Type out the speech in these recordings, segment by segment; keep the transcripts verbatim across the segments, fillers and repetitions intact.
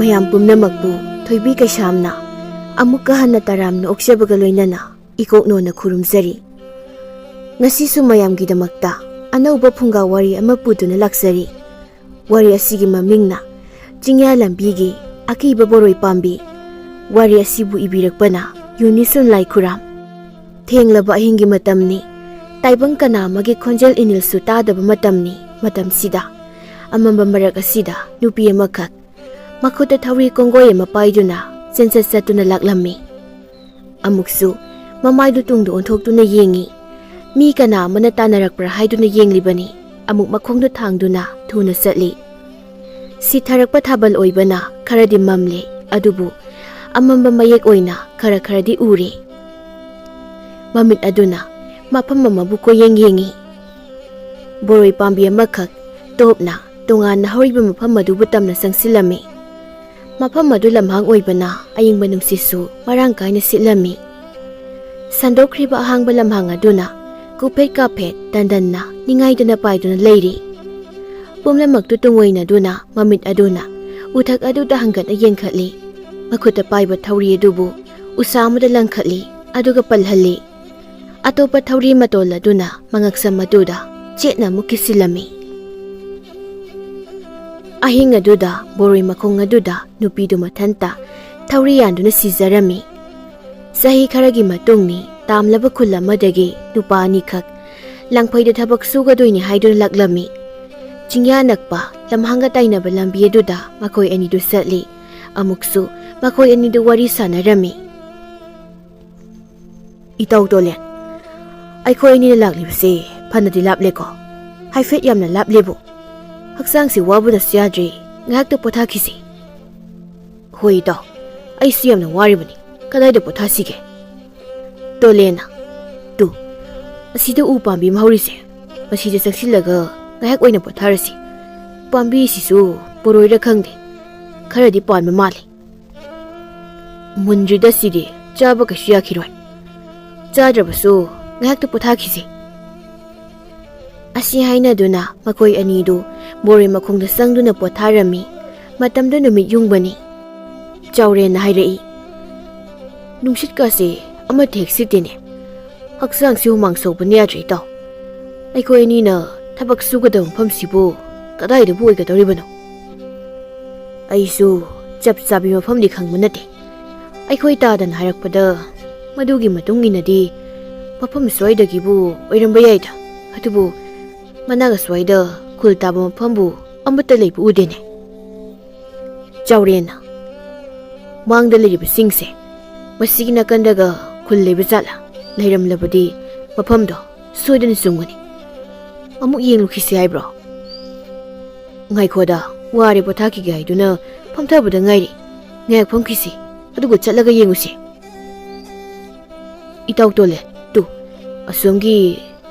ꯃꯌꯥꯝ ꯄꯨꯝꯅꯃꯛꯄꯨ ꯊꯣꯏꯕꯤ ꯀꯩꯁꯥꯝꯅ ꯑꯃꯨꯛꯀ ꯍꯟꯅ ꯇꯔꯥꯝꯅ ꯑꯣꯛꯆꯕꯒ ꯂꯣꯏꯅꯅ ꯏꯀꯣꯛꯅꯣꯅ ꯈꯨꯔꯨꯝꯖꯔꯤ꯫ ꯉꯁꯤꯁꯨ ꯃꯌꯥꯝꯒꯤꯗꯃꯛꯇ ꯑꯅꯧꯕ ꯐꯨꯡꯒꯥ ꯋꯥꯔꯤ ꯑꯃ ꯄꯨꯗꯨꯅ ꯂꯥꯛꯆꯔꯤ꯫ ꯋꯥꯔꯤ ꯑꯁꯤꯒꯤ ꯃꯃꯤꯡꯅ ꯆꯤꯡꯌꯥ ꯂꯝꯕꯤꯒꯤ ꯑꯀꯤꯕ ꯕꯣꯔꯣꯏ ꯄꯥꯝꯕꯤ꯫ ꯋꯥꯔꯤ ꯑꯁꯤꯕꯨ ꯏꯕꯤꯔꯛꯄꯅ ꯌꯨꯅꯤꯁꯨꯟ ꯂꯥꯏꯈꯨꯔꯥꯝ꯫ ꯊꯦꯡꯂꯕ ꯑꯍꯤꯡꯒꯤ ꯃꯇꯝꯅꯤ꯫ ꯇꯥꯏꯕꯪ ꯀꯅꯥ ꯑꯃꯒꯤ ꯈꯣꯟꯖꯦꯜ ꯏꯅꯤꯜꯁꯨ ꯇꯥꯗꯕ ꯃꯇꯝꯅꯤ꯫ ꯃꯇꯝꯁꯤꯗ ꯑꯃꯝꯕ ꯃꯔꯛ ꯑꯁꯤꯗ ꯅꯨꯄꯤ ꯑꯃꯈꯛ ꯃꯈꯨꯠꯇ ꯊꯧꯔꯤ ꯀꯣꯡꯒꯣꯏ ꯑꯃ ꯄꯥꯏꯗꯨꯅ ꯆꯦꯟꯆꯠ ꯆꯠꯇꯨꯅ ꯂꯥꯛꯂꯝꯃꯤ꯫ ꯑꯃꯨꯛꯁꯨ ꯃꯃꯥꯏꯗꯨ ꯇꯨꯡꯗ ꯑꯣꯟꯊꯣꯛꯇꯨꯅ ꯌꯦꯡꯉꯤ꯫ ꯃꯤ ꯀꯅꯥ ꯑꯃꯅ ꯇꯥꯟꯅꯔꯛꯄ꯭ꯔꯥ ꯍꯥꯏꯗꯨꯅ ꯌꯦꯡꯂꯤꯕꯅꯤ꯫ ꯑꯃꯨꯛ ꯃꯈꯣꯡꯗꯨ ꯊꯥꯡꯗꯨꯅ ꯊꯨꯅ ꯆꯠꯂꯤ꯫ ꯁꯤꯊꯔꯛꯄ ꯊꯥꯕꯜ ꯑꯣꯏꯕꯅ ꯈꯔꯗꯤ ꯃꯝꯂꯦ, ꯑꯗꯨꯕꯨ ꯑꯃꯝꯕ ꯃꯌꯦꯛ ꯑꯣꯏꯅ ꯈꯔ ꯈꯔꯗꯤ ꯎꯔꯦ꯫ ꯃꯃꯤꯠ ꯑꯗꯨꯅ ꯃꯐꯝ ꯑꯃꯕꯨ ꯀꯣꯏꯌꯦꯡ ꯌꯦꯡꯉꯤ꯫ ꯕꯣꯔꯣꯏ ꯄꯥꯝꯕꯤ ꯑꯃꯈꯛ ꯇꯣꯞꯅ ꯇꯣꯉꯥꯟꯅ ꯍꯧꯔꯤꯕ ꯃꯐꯝ ꯑꯗꯨꯕꯨ ꯇꯝꯅ ꯆꯪꯁꯤꯜꯂꯝꯃꯤ꯫ ꯃꯐꯝ ꯑꯗꯨ ꯂꯝꯍꯥꯡ ꯑꯣꯏꯕꯅ ꯑꯏꯪꯕ ꯅꯨꯡꯁꯤꯠꯁꯨ ꯃꯔꯥꯡ ꯀꯥꯏꯅ ꯁꯤꯠꯂꯝꯃꯤ꯫ ꯁꯟꯗꯣꯛꯈ꯭ꯔꯤꯕ ꯑꯍꯥꯡꯕ ꯂꯝꯍꯥꯡ ꯑꯗꯨꯅ ꯀꯨꯞꯐꯦꯠ ꯀꯥꯞꯐꯦꯠ ꯇꯟꯗꯟꯅ ꯅꯤꯡꯉꯥꯏꯗꯅ ꯄꯥꯏꯗꯨꯅ ꯂꯩꯔꯤ꯫ ꯄꯨꯝꯅꯃꯛꯇꯨ ꯇꯨꯡꯑꯣꯏꯅꯗꯨꯅ ꯃꯃꯤꯠ ꯑꯗꯨꯅ ꯎꯊꯛ ꯑꯗꯨꯗ ꯍꯪꯒꯠꯅ ꯌꯦꯡꯈꯠꯂꯤ꯫ ꯃꯈꯨꯠꯇ ꯄꯥꯏꯕ ꯊꯧꯔꯤ ꯑꯗꯨꯕꯨ ꯎꯁꯥ ꯑꯃꯗ ꯂꯪꯈꯠꯂꯤ, ꯑꯗꯨꯒ ꯄꯜꯍꯜꯂꯤ꯫ ꯑꯇꯣꯞꯄ ꯊꯧꯔꯤ ꯃꯇꯣꯜ ꯑꯗꯨꯅ ꯃꯉꯛꯁꯝ ꯑꯗꯨꯗ ꯆꯦꯠꯅ ꯑꯃꯨꯛ ꯀꯤꯁꯤꯜꯂꯝꯃꯤ꯫ ꯑꯍꯤꯡ ꯑꯗꯨꯗ ꯕꯣꯔꯣꯏ ꯃꯈꯣꯡ ꯑꯗꯨꯗ ꯅꯨꯄꯤꯗꯨ ꯃꯊꯟꯇ ꯊꯧꯔꯤ ꯌꯥꯟꯗꯨꯅ ꯁꯤꯖꯔꯝꯃꯤ꯫ ꯆꯍꯤ ꯈꯔꯒꯤ ꯃꯇꯨꯡꯅꯤ, ꯇꯥꯝꯂꯕ ꯈꯨꯜ ꯑꯃꯗꯒꯤ ꯅꯨꯄꯥ ꯑꯅꯤꯈꯛ ꯂꯪꯐꯩꯗ ꯊꯕꯛ ꯁꯨꯒꯗꯣꯏꯅꯤ ꯍꯥꯏꯗꯨꯅ ꯂꯥꯛꯂꯝꯃꯤ꯫ ꯆꯤꯡꯌꯥ ꯅꯛꯄ ꯂꯝꯍꯥꯡꯒ ꯇꯥꯏꯅꯕ ꯂꯝꯕꯤ ꯑꯗꯨꯗ ꯃꯈꯣꯏ ꯑꯅꯤꯗꯨ ꯆꯠꯂꯤ꯫ ꯑꯃꯨꯛꯁꯨ ꯃꯈꯣꯏ ꯑꯅꯤꯗꯨ ꯋꯥꯔꯤ ꯁꯥꯟꯅꯔꯝꯃꯤ꯫ "ꯏꯇꯥꯎ ꯇꯣꯂꯦꯟ, ꯑꯩꯈꯣꯏ ꯑꯅꯤꯅ ꯂꯥꯛꯂꯤꯕꯁꯦ ꯐꯅꯗꯤ ꯂꯥꯞꯂꯦꯀꯣ? ꯍꯥꯏꯐꯦꯠ ꯌꯥꯝꯅ ꯂꯥꯞꯂꯦꯕꯨ꯫ ꯍꯛꯆꯥꯡꯁꯤ ꯋꯥꯕꯅꯁꯨ ꯌꯥꯗ꯭ꯔꯦ, ꯉꯥꯏꯍꯥꯛꯇ ꯄꯣꯊꯥꯈꯤꯁꯤ꯫" "ꯍꯣꯏ ꯏꯇꯥꯎ, ꯑꯩꯁꯨ ꯌꯥꯝꯅ ꯋꯥꯔꯤꯕꯅꯤ, ꯀꯗꯥꯏꯗ ꯄꯣꯊꯥꯁꯤꯒꯦ?" ꯇꯣꯂꯦꯟꯅ, "ꯇꯨ, ꯑꯁꯤꯗ ꯎ ꯄꯥꯝꯕꯤ ꯑꯃ ꯍꯧꯔꯤꯁꯦ, ꯃꯁꯤꯗ ꯆꯪꯁꯤꯜꯂꯒ ꯉꯥꯏꯍꯥꯛ ꯑꯣꯏꯅ ꯄꯣꯊꯥꯔꯁꯤ꯫ ꯄꯥꯝꯕꯤꯁꯤꯁꯨ ꯄꯣꯔꯣꯏꯔ ꯈꯪꯗꯦ, ꯈꯔꯗꯤ ꯄꯥꯟꯕ ꯃꯥꯜꯂꯤ꯫ ꯃꯨꯟꯗ꯭ꯔꯤꯗ ꯁꯤꯗꯤ ꯆꯥꯕ ꯀꯩꯁꯨ ꯌꯥꯈꯤꯔꯣꯏ꯫ ꯆꯥꯗ꯭ꯔꯕꯁꯨ ꯉꯥꯏꯍꯥꯛꯇ ꯄꯣꯊꯥꯈꯤꯁꯤ꯫" ꯑꯁꯤ ꯍꯥꯏꯅꯗꯨꯅ ꯃꯈꯣꯏ ꯑꯅꯤꯗꯨ ꯕꯣꯔꯣꯏ ꯃꯈꯣꯡꯗ ꯆꯪꯗꯨꯅ ꯄꯣꯊꯥꯔꯝꯃꯤ꯫ ꯃꯇꯝꯗꯨ ꯅꯨꯃꯤꯠ ꯌꯨꯡꯕꯅꯤ꯫ ꯆꯥꯎꯔꯦꯟꯅ ꯍꯥꯏꯔꯛꯏ, "ꯅꯨꯡꯁꯤꯠꯀꯥꯁꯦ ꯑꯃꯠꯇ ꯍꯦꯛ ꯁꯤꯠꯇꯦꯅꯦ꯫ ꯍꯛꯆꯥꯡꯁꯤ ꯍꯨꯃꯥꯡ ꯁꯧꯕꯅ ꯌꯥꯗ꯭ꯔꯦ, ꯏꯇꯥꯎ꯫ ꯑꯩꯈꯣꯏ ꯑꯅꯤꯅ ꯊꯕꯛ ꯁꯨꯒꯗꯕ ꯃꯐꯝꯁꯤꯕꯨ ꯀꯗꯥꯏꯗꯕꯨ ꯑꯣꯏꯒꯗꯧꯔꯤꯕꯅꯣ?" ꯑꯩꯁꯨ ꯆꯞ ꯆꯥꯕꯤ ꯃꯐꯝꯗꯤ ꯈꯪꯕ ꯅꯠꯇꯦ꯫ ꯑꯩꯈꯣꯏ ꯇꯥꯗꯅ ꯍꯥꯏꯔꯛꯄꯗ, ꯃꯗꯨꯒꯤ ꯃꯇꯨꯡ ꯏꯟꯅꯗꯤ ꯃꯐꯝ ꯁ꯭ꯋꯥꯏꯗꯒꯤꯕꯨ ꯑꯣꯏꯔꯝꯕ ꯌꯥꯏꯗ꯫ ꯑꯗꯨꯕꯨ ꯃꯅꯥꯛ ꯑꯁ꯭ꯋꯥꯏꯗ ꯈꯨꯜ ꯇꯥꯕ ꯃꯐꯝꯕꯨ ꯑꯃꯠꯇ ꯂꯩꯕ ꯎꯗꯦꯅꯦ꯫ ꯆꯥꯎꯔꯦꯟꯅ, "ꯃꯥꯡꯗ ꯂꯩꯔꯤꯕꯁꯤꯡꯁꯦ, ꯃꯁꯤꯒꯤ ꯅꯥꯀꯟꯗꯒ ꯈꯨꯜ ꯂꯩꯕ ꯖꯥꯠꯂꯥ? ꯂꯩꯔꯝꯂꯕꯗꯤ ꯃꯐꯝꯗꯣ ꯁꯣꯏꯗꯅ ꯆꯨꯝꯒꯅꯤ꯫ ꯑꯃꯨꯛ ꯌꯦꯡꯂꯨꯈꯤꯁꯤ ꯍꯥꯏꯕ꯭ꯔꯣ?" "ꯉꯥꯏꯈꯣꯗ, ꯋꯥꯔꯦ ꯄꯣꯊꯥꯈꯤꯒꯦ ꯍꯥꯏꯗꯨꯅ ꯐꯝꯊꯕꯗ ꯉꯥꯏꯔꯤ꯫ ꯉꯥꯏꯍꯥꯛ ꯐꯝꯈꯤꯁꯤ, ꯑꯗꯨꯒ ꯆꯠꯂꯒ ꯌꯦꯡꯉꯨꯁꯤ꯫" "ꯏꯇꯥꯎ ꯇꯣꯂꯦ, ꯇꯨ, ꯑꯁꯣꯝꯒꯤ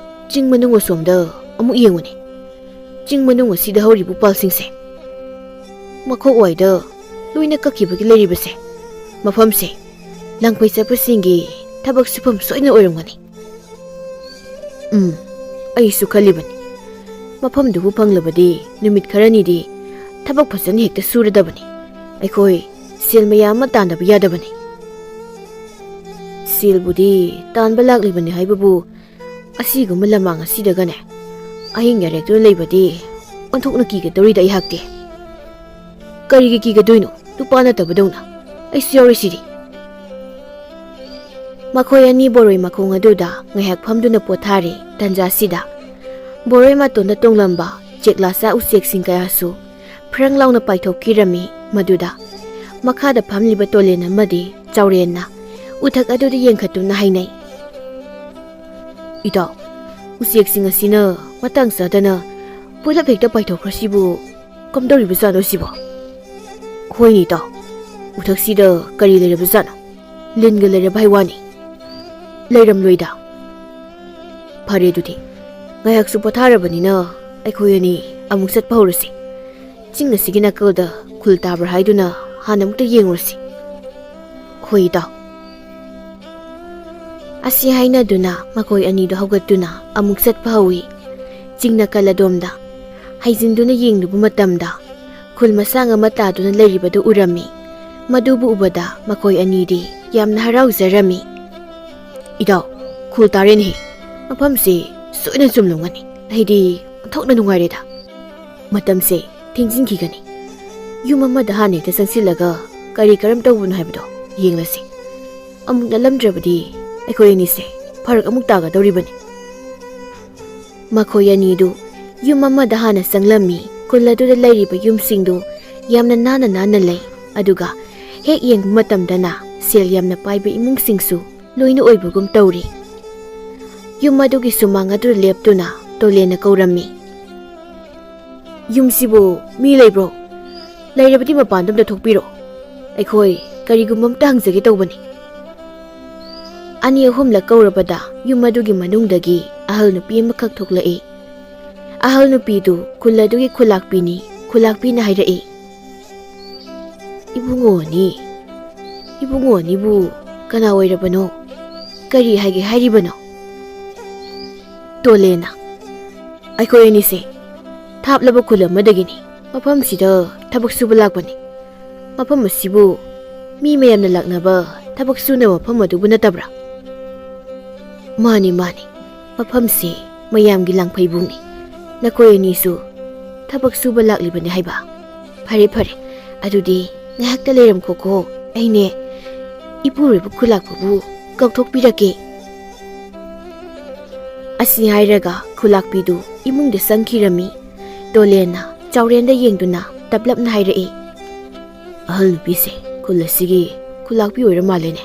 ꯆꯤꯡ ꯃꯅꯨꯡ ꯑꯁꯣꯝꯗ ꯑꯃꯨꯛ ꯌꯦꯡꯉꯨꯅꯦ꯫ ꯆꯤꯡ ꯃꯅꯨꯡ ꯑꯁꯤꯗ ꯍꯧꯔꯤꯕ ꯎꯄꯥꯜꯁꯤꯡꯁꯦ, ꯃꯈꯣꯛ ꯋꯥꯏꯗ ꯂꯣꯏꯅ ꯀꯛꯈꯤꯕꯒꯤ ꯂꯩꯔꯤꯕꯁꯦ, ꯃꯐꯝꯁꯦ ꯂꯥꯡꯐꯩ ꯆꯠꯄꯁꯤꯡꯒꯤ ꯊꯕꯛ ꯁꯨꯐꯝ ꯁꯣꯏꯗꯅ ꯑꯣꯏꯔꯝꯒꯅꯤ꯫" ꯎꯝ, ꯑꯩꯁꯨ ꯈꯜꯂꯤꯕꯅꯤ꯫ ꯃꯐꯝꯗꯨꯕꯨ ꯐꯪꯂꯕꯗꯤ ꯅꯨꯃꯤꯠ ꯈꯔꯅꯤꯗꯤ ꯊꯕꯛ ꯐꯖꯅ ꯍꯦꯛꯇ ꯁꯨꯔꯗꯕꯅꯤ꯫ ꯑꯩꯈꯣꯏ ꯁꯦꯜ ꯃꯌꯥꯝ ꯑꯃ ꯇꯥꯟꯗꯕ ꯌꯥꯗꯕꯅꯤ꯫ ꯁꯦꯜꯕꯨꯗꯤ ꯇꯥꯟꯕ ꯂꯥꯛꯂꯤꯕꯅꯤ ꯍꯥꯏꯕꯕꯨ, ꯑꯁꯤꯒꯨꯝꯕ ꯂꯃꯥꯡ ꯑꯁꯤꯗꯒꯅꯦ ꯑꯍꯤꯡ ꯌꯥꯔꯦꯛꯇꯨꯅ ꯂꯩꯕꯗꯤ ꯑꯣꯟꯊꯣꯛꯅ ꯀꯤꯒꯗꯧꯔꯤꯗ ꯑꯩꯍꯥꯛꯇꯤ꯫ "ꯀꯔꯤꯒꯤ ꯀꯤꯒꯗꯣꯏꯅꯣ? ꯅꯨꯄꯥ ꯅꯠꯇꯕꯗꯧꯅ ꯑꯩꯁꯨ ꯌꯥꯎꯔꯤꯁꯤꯗꯤ꯫" ꯃꯈꯣꯏ ꯑꯅꯤ ꯕꯣꯔꯣꯏ ꯃꯈꯣꯡ ꯑꯗꯨꯗ ꯉꯥꯏꯍꯥꯛ ꯐꯝꯗꯨꯅ ꯄꯣꯊꯥꯔꯦ꯫ ꯇꯟꯖꯥꯁꯤꯗ ꯕꯣꯔꯣꯏ ꯃꯇꯣꯟꯗ ꯇꯣꯡꯂꯝꯕ ꯆꯦꯛꯂꯥꯆꯥ ꯎꯆꯦꯛꯁꯤꯡ ꯀꯌꯥꯁꯨ ꯐ꯭ꯔꯪ ꯂꯥꯎꯅ ꯄꯥꯏꯊꯣꯛꯈꯤꯔꯝꯃꯤ꯫ ꯃꯗꯨꯗ ꯃꯈꯥꯗ ꯐꯝꯂꯤꯕ ꯇꯣꯂꯦꯟ ꯑꯃꯗꯤ ꯆꯥꯎꯔꯦꯟꯅ ꯎꯊꯛ ꯑꯗꯨꯗ ꯌꯦꯡꯈꯠꯇꯨꯅ ꯍꯥꯏꯅꯩ, "ꯏꯇꯥꯎ, ꯎꯆꯦꯛꯁꯤꯡ ꯑꯁꯤꯅ ꯃꯇꯥꯡ ꯆꯥꯗꯅ ꯄꯨꯂꯞ ꯍꯦꯛꯇ ꯄꯥꯏꯊꯣꯛꯈ꯭ꯔꯁꯤꯕꯨ ꯀꯝꯗꯧꯔꯤꯕꯖꯥꯠꯅꯣ ꯁꯤꯕꯣ?" "ꯍꯣꯏꯅꯦ ꯏꯇꯥꯎ, ꯎꯊꯛꯁꯤꯗ ꯀꯔꯤ ꯂꯩꯔꯕꯖꯥꯠꯅꯣ? ꯂꯤꯟꯒ ꯂꯩꯔꯕ ꯍꯥꯏ ꯋꯥꯅꯤ꯫ ꯂꯩꯔꯝꯂꯣꯏꯗ꯫ ꯐꯔꯦ ꯑꯗꯨꯗꯤ, ꯉꯥꯏꯍꯥꯛꯁꯨ ꯄꯣꯊꯥꯔꯕꯅꯤꯅ ꯑꯩꯈꯣꯏ ꯑꯅꯤ ꯑꯃꯨꯛ ꯆꯠꯄ ꯍꯧꯔꯁꯤ꯫ ꯆꯤꯡ ꯑꯁꯤꯒꯤ ꯅꯥꯀꯜꯗ ꯈꯨꯜ ꯇꯥꯕ꯭ꯔꯥ ꯍꯥꯏꯗꯨꯅ ꯍꯥꯟꯅ ꯑꯃꯨꯛꯇ ꯌꯦꯡꯉꯨꯔꯁꯤ꯫" "ꯍꯣꯏ ꯏꯇꯥꯎ꯫" ꯑꯁꯤ ꯍꯥꯏꯅꯗꯨꯅ ꯃꯈꯣꯏ ꯑꯅꯤꯗꯨ ꯍꯧꯒꯠꯇꯨꯅ ꯑꯃꯨꯛ ꯆꯠꯄ ꯍꯧꯏ꯫ ꯆꯤꯡ ꯅꯥꯀꯜ ꯑꯗꯣꯝꯗ ꯍꯥꯏꯖꯤꯟꯗꯨꯅ ꯌꯦꯡꯂꯨꯕ ꯃꯇꯝꯗ ꯈꯨꯜ ꯃꯁꯥꯡ ꯑꯃ ꯇꯥꯗꯨꯅ ꯂꯩꯔꯤꯕꯗꯨ ꯎꯔꯝꯃꯤ꯫ ꯃꯗꯨꯕꯨ ꯎꯕꯗ ꯃꯈꯣꯏ ꯑꯅꯤꯗꯤ ꯌꯥꯝꯅ ꯍꯔꯥꯎꯖꯔꯝꯃꯤ꯫ "ꯏꯇꯥꯎ, ꯈꯨꯜ ꯇꯥꯔꯦꯅꯦꯍꯦ꯫ ꯃꯐꯝꯁꯤ ꯁꯣꯏꯅ ꯆꯨꯝꯂꯝꯒꯅꯤ꯫ ꯑꯩꯗꯤ ꯑꯣꯟꯊꯣꯛꯅ ꯅꯨꯡꯉꯥꯏꯔꯦꯗ꯫ ꯃꯇꯝꯁꯦ ꯊꯦꯡꯖꯤꯟꯈꯤꯒꯅꯤ꯫ ꯌꯨꯝ ꯑꯃꯗ ꯍꯥꯟꯅ ꯍꯦꯛꯇ ꯆꯪꯁꯤꯜꯂꯒ ꯀꯔꯤ ꯀꯔꯝ ꯇꯧꯕꯅꯣ ꯍꯥꯏꯕꯗꯣ ꯌꯦꯡꯂꯁꯤ꯫ ꯑꯃꯨꯛ ꯅꯠꯂꯝꯗ꯭ꯔꯕꯗꯤ ꯑꯩꯈꯣꯏ ꯑꯅꯤꯁꯦ ꯐꯔꯛ ꯑꯃꯨꯛ ꯇꯥꯒꯗꯧꯔꯤꯕꯅꯤ꯫" ꯃꯈꯣꯏ ꯑꯅꯤꯗꯨ ꯌꯨꯝ ꯑꯃꯗ ꯍꯥꯟꯅ ꯆꯪꯂꯝꯃꯤ꯫ ꯈꯨꯜ ꯑꯗꯨꯗ ꯂꯩꯔꯤꯕ ꯌꯨꯝꯁꯤꯡꯗꯨ ꯌꯥꯝꯅ ꯅꯥꯟꯅ ꯅꯥꯟꯅ ꯂꯩ꯫ ꯑꯗꯨꯒ ꯍꯦꯛ ꯌꯦꯡꯕ ꯃꯇꯝꯗꯅ ꯁꯦꯜ ꯌꯥꯝꯅ ꯄꯥꯏꯕ ꯏꯃꯨꯡꯁꯤꯡꯁꯨ ꯂꯣꯏꯅ ꯑꯣꯏꯕꯒꯨꯝ ꯇꯧꯔꯤ꯫ ꯌꯨꯝ ꯑꯗꯨꯒꯤ ꯁꯨꯃꯥꯡ ꯑꯗꯨꯗ ꯂꯦꯞꯇꯨꯅ ꯇꯣꯂꯦꯟꯅ ꯀꯧꯔꯝꯃꯤ꯫ "ꯌꯨꯝꯁꯤꯕꯨ ꯃꯤ ꯂꯩꯕ꯭ꯔꯣ? ꯂꯩꯔꯕꯗꯤ ꯃꯄꯥꯟꯗ ꯑꯝꯇ ꯊꯣꯛꯄꯤꯔꯣ꯫ ꯑꯩꯈꯣꯏ ꯀꯔꯤꯒꯨꯝꯕ ꯑꯝꯇ ꯍꯪꯖꯒꯦ ꯇꯧꯕꯅꯤ꯫" ꯑꯅꯤ ꯑꯍꯨꯝꯂꯛ ꯀꯧꯔꯕꯗ ꯌꯨꯝ ꯑꯗꯨꯒꯤ ꯃꯅꯨꯡꯗꯒꯤ ꯑꯍꯜ ꯅꯨꯄꯤ ꯑꯃꯈꯛ ꯊꯣꯛꯂꯛꯏ꯫ ꯑꯍꯜ ꯅꯨꯄꯤꯗꯨ ꯈꯨꯜ ꯑꯗꯨꯒꯤ ꯈꯨꯂꯥꯛꯄꯤꯅꯤ꯫ ꯈꯨꯂꯥꯛꯄꯤꯅ ꯍꯥꯏꯔꯛꯏ, "ꯏꯕꯨꯡꯉꯣ ꯑꯅꯤ, ꯏꯕꯨꯡꯉꯣ ꯑꯅꯤꯕꯨ ꯀꯅꯥ ꯑꯣꯏꯔꯕꯅꯣ? ꯀꯔꯤ ꯍꯥꯏꯒꯦ ꯍꯥꯏꯔꯤꯕꯅꯣ?" ꯇꯣꯂꯦꯅ, "ꯑꯩꯈꯣꯏ ꯑꯅꯤꯁꯦ ꯊꯥꯞꯂꯕ ꯈꯨꯜ ꯑꯃꯗꯒꯤꯅꯤ꯫ ꯃꯐꯝꯁꯤꯗ ꯊꯕꯛ ꯁꯨꯕ ꯂꯥꯛꯄꯅꯤ꯫ ꯃꯐꯝ ꯑꯁꯤꯕꯨ ꯃꯤ ꯃꯌꯥꯝꯅ ꯂꯥꯛꯅꯕ ꯊꯕꯛ ꯁꯨꯅꯕ ꯃꯐꯝ ꯑꯗꯨꯕꯨ ꯅꯠꯇꯕ꯭ꯔꯥ?" "ꯃꯥꯅꯤ, ꯃꯥꯅꯤ꯫ ꯃꯐꯝꯁꯤ ꯃꯌꯥꯝꯒꯤ ꯂꯥꯡꯐꯩꯕꯨꯡꯅꯤ꯫ ꯅꯈꯣꯏ ꯑꯅꯤꯁꯨ ꯊꯕꯛ ꯁꯨꯕ ꯂꯥꯛꯂꯤꯕꯅꯤ ꯍꯥꯏꯕ? ꯐꯔꯦ, ꯐꯔꯦ꯫ ꯑꯗꯨꯗꯤ ꯉꯥꯏꯍꯥꯛꯇ ꯂꯩꯔꯝꯈꯣꯀꯣ꯫ ꯑꯩꯅꯦ ꯏꯄꯨꯔꯣꯏꯕ ꯈꯨꯂꯥꯛꯄꯕꯨ ꯀꯧꯊꯣꯛꯄꯤꯔꯛꯀꯦ꯫" ꯑꯁꯤ ꯍꯥꯏꯔꯒ ꯈꯨꯂꯥꯛꯄꯤꯗꯨ ꯏꯃꯨꯡꯗ ꯆꯪꯈꯤꯔꯝꯃꯤ꯫ ꯇꯣꯂꯦꯟꯅ ꯆꯥꯎꯔꯦꯟꯗ ꯌꯦꯡꯗꯨꯅ ꯇꯞꯂꯞꯅ ꯍꯥꯏꯔꯛꯏ, "ꯑꯍꯜ ꯅꯨꯄꯤꯁꯦ ꯈꯨꯜ ꯑꯁꯤꯒꯤ ꯈꯨꯂꯥꯛꯄꯤ ꯑꯣꯏꯔ ꯃꯥꯜꯂꯦꯅꯦ꯫"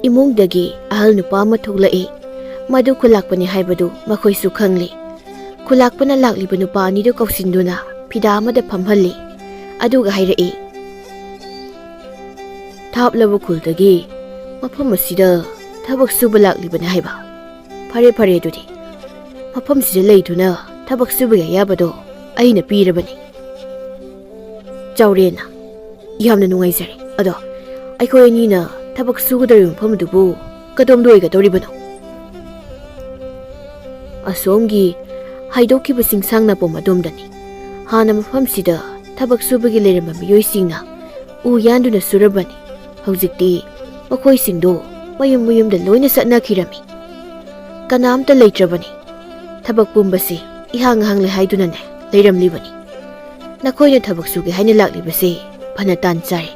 ꯏꯃꯨꯡꯗꯒꯤ ꯑꯍꯜ ꯅꯨꯄꯥ ꯑꯃ ꯊꯣꯛꯂꯛꯏ꯫ ꯃꯗꯨ ꯈꯨꯂꯥꯛꯄꯅꯤ ꯍꯥꯏꯕꯗꯨ ꯃꯈꯣꯏꯁꯨ ꯈꯪꯂꯤ꯫ ꯈꯨꯂꯥꯛꯄꯅ ꯂꯥꯛꯂꯤꯕ ꯅꯨꯄꯥ ꯑꯅꯤꯗꯨ ꯀꯧꯁꯤꯟꯗꯨꯅ ꯐꯤꯗꯥ ꯑꯃꯗ ꯐꯝꯍꯜꯂꯤ꯫ ꯑꯗꯨꯒ ꯍꯥꯏꯔꯛꯏ, "ꯊꯥꯞꯂꯕ ꯈꯨꯜꯗꯒꯤ ꯃꯐꯝ ꯑꯁꯤꯗ ꯊꯕꯛ ꯁꯨꯕ ꯂꯥꯛꯂꯤꯕꯅꯤ ꯍꯥꯏꯕ? ꯐꯔꯦ, ꯐꯔꯦ, ꯑꯗꯨꯗꯤ ꯃꯐꯝꯁꯤꯗ ꯂꯩꯗꯨꯅ ꯊꯕꯛ ꯁꯨꯕꯒꯤ ꯑꯌꯥꯕꯗꯣ ꯑꯩꯅ ꯄꯤꯔꯕꯅꯤ꯫" ꯆꯥꯎꯔꯦꯟꯅ, "ꯌꯥꯝꯅ ꯅꯨꯡꯉꯥꯏꯖꯔꯦ꯫ ꯑꯗꯣ ꯑꯩꯈꯣꯏ ꯑꯅꯤꯅ ꯊꯕꯛ ꯁꯨꯒꯗꯧꯔꯤꯕ ꯃꯐꯝ ꯑꯗꯨꯕꯨ ꯀꯗꯣꯝꯗ ꯑꯣꯏꯒꯗꯧꯔꯤꯕꯅꯣ?" "ꯑꯁꯣꯝꯒꯤ ꯍꯥꯏꯗꯣꯛꯈꯤꯕ ꯆꯤꯡꯁꯥꯡ ꯅꯥꯄꯣꯝ ꯑꯗꯣꯝꯗꯅꯤ꯫ ꯍꯥꯟꯅ ꯃꯐꯝꯁꯤꯗ ꯊꯕꯛ ꯁꯨꯕꯒꯤ ꯂꯩꯔꯝꯕ ꯃꯤꯑꯣꯏꯁꯤꯡꯅ ꯎ ꯌꯥꯟꯗꯨꯅ ꯁꯨꯔꯝꯕꯅꯤ꯫ ꯍꯧꯖꯤꯛꯇꯤ ꯃꯈꯣꯏꯁꯤꯡꯗꯣ ꯃꯌꯨꯝ ꯃꯌꯨꯝꯗ ꯂꯣꯏꯅ ꯆꯠꯅꯈꯤꯔꯝꯃꯤ꯫ ꯀꯅꯥꯝꯇ ꯂꯩꯇ꯭ꯔꯕꯅꯤ꯫ ꯊꯕꯛ ꯄꯨꯝꯕꯁꯤ ꯏꯍꯥꯡ ꯍꯥꯡꯂꯦ ꯍꯥꯏꯗꯨꯅꯅꯦ ꯂꯩꯔꯝꯂꯤꯕꯅꯤ꯫ ꯅꯈꯣꯏꯅ ꯊꯕꯛ ꯁꯨꯒꯦ ꯍꯥꯏꯅ ꯂꯥꯛꯂꯤꯕꯁꯦ ꯐꯅ ꯇꯥꯟ ꯆꯥꯔꯦ꯫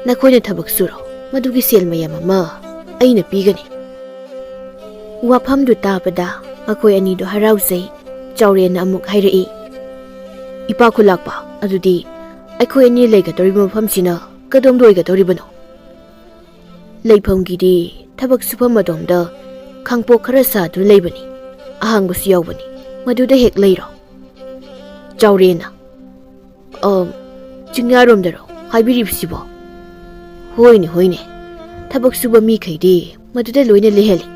ꯅꯈꯣꯏꯅ ꯊꯕꯛ ꯁꯨꯔꯣ, ꯃꯗꯨꯒꯤ ꯁꯦꯜ ꯃꯌꯥꯝ ꯑꯃ ꯑꯩꯅ ꯄꯤꯒꯅꯤ꯫ ꯋꯥꯐꯝꯗꯨ ꯇꯥꯕꯗ ꯃꯈꯣꯏ ꯑꯅꯤꯗꯨ ꯍꯔꯥꯎꯖꯩ꯫ ꯆꯥꯎꯔꯦꯟꯅ ꯑꯃꯨꯛ ꯍꯥꯏꯔꯛꯏ, "ꯏꯄꯥ ꯈꯨꯂꯥꯛꯄ, ꯑꯗꯨꯗꯤ ꯑꯩꯈꯣꯏ ꯑꯅꯤ ꯂꯩꯒꯗꯧꯔꯤꯕ ꯃꯐꯝꯁꯤꯅ ꯀꯗꯣꯝꯗ ꯑꯣꯏꯒꯗꯧꯔꯤꯕꯅꯣ?" "ꯂꯩꯐꯝꯒꯤꯗꯤ ꯊꯕꯛ ꯁꯨꯐꯝ ꯑꯗꯣꯝꯗ ꯈꯥꯡꯄꯣꯛ ꯈꯔ ꯁꯥꯗꯨꯅ ꯂꯩꯕꯅꯤ, ꯑꯍꯥꯡꯕꯁꯨ ꯌꯥꯎꯕꯅꯤ, ꯃꯗꯨꯗ ꯍꯦꯛ ꯂꯩꯔꯣ꯫" ꯆꯥꯎꯔꯦꯟꯅ, "ꯑ, ꯆꯤꯡꯌꯥꯔꯣꯝꯗꯔꯣ ꯍꯥꯏꯕꯤꯔꯤꯕꯁꯤꯕꯣ?" "ꯍꯣꯏꯅꯦ, ꯍꯣꯏꯅꯦ, ꯊꯕꯛ ꯁꯨꯕ ꯃꯤꯈꯩꯗꯤ ꯃꯗꯨꯗ ꯂꯣꯏꯅ ꯂꯩꯍꯜꯂꯤ꯫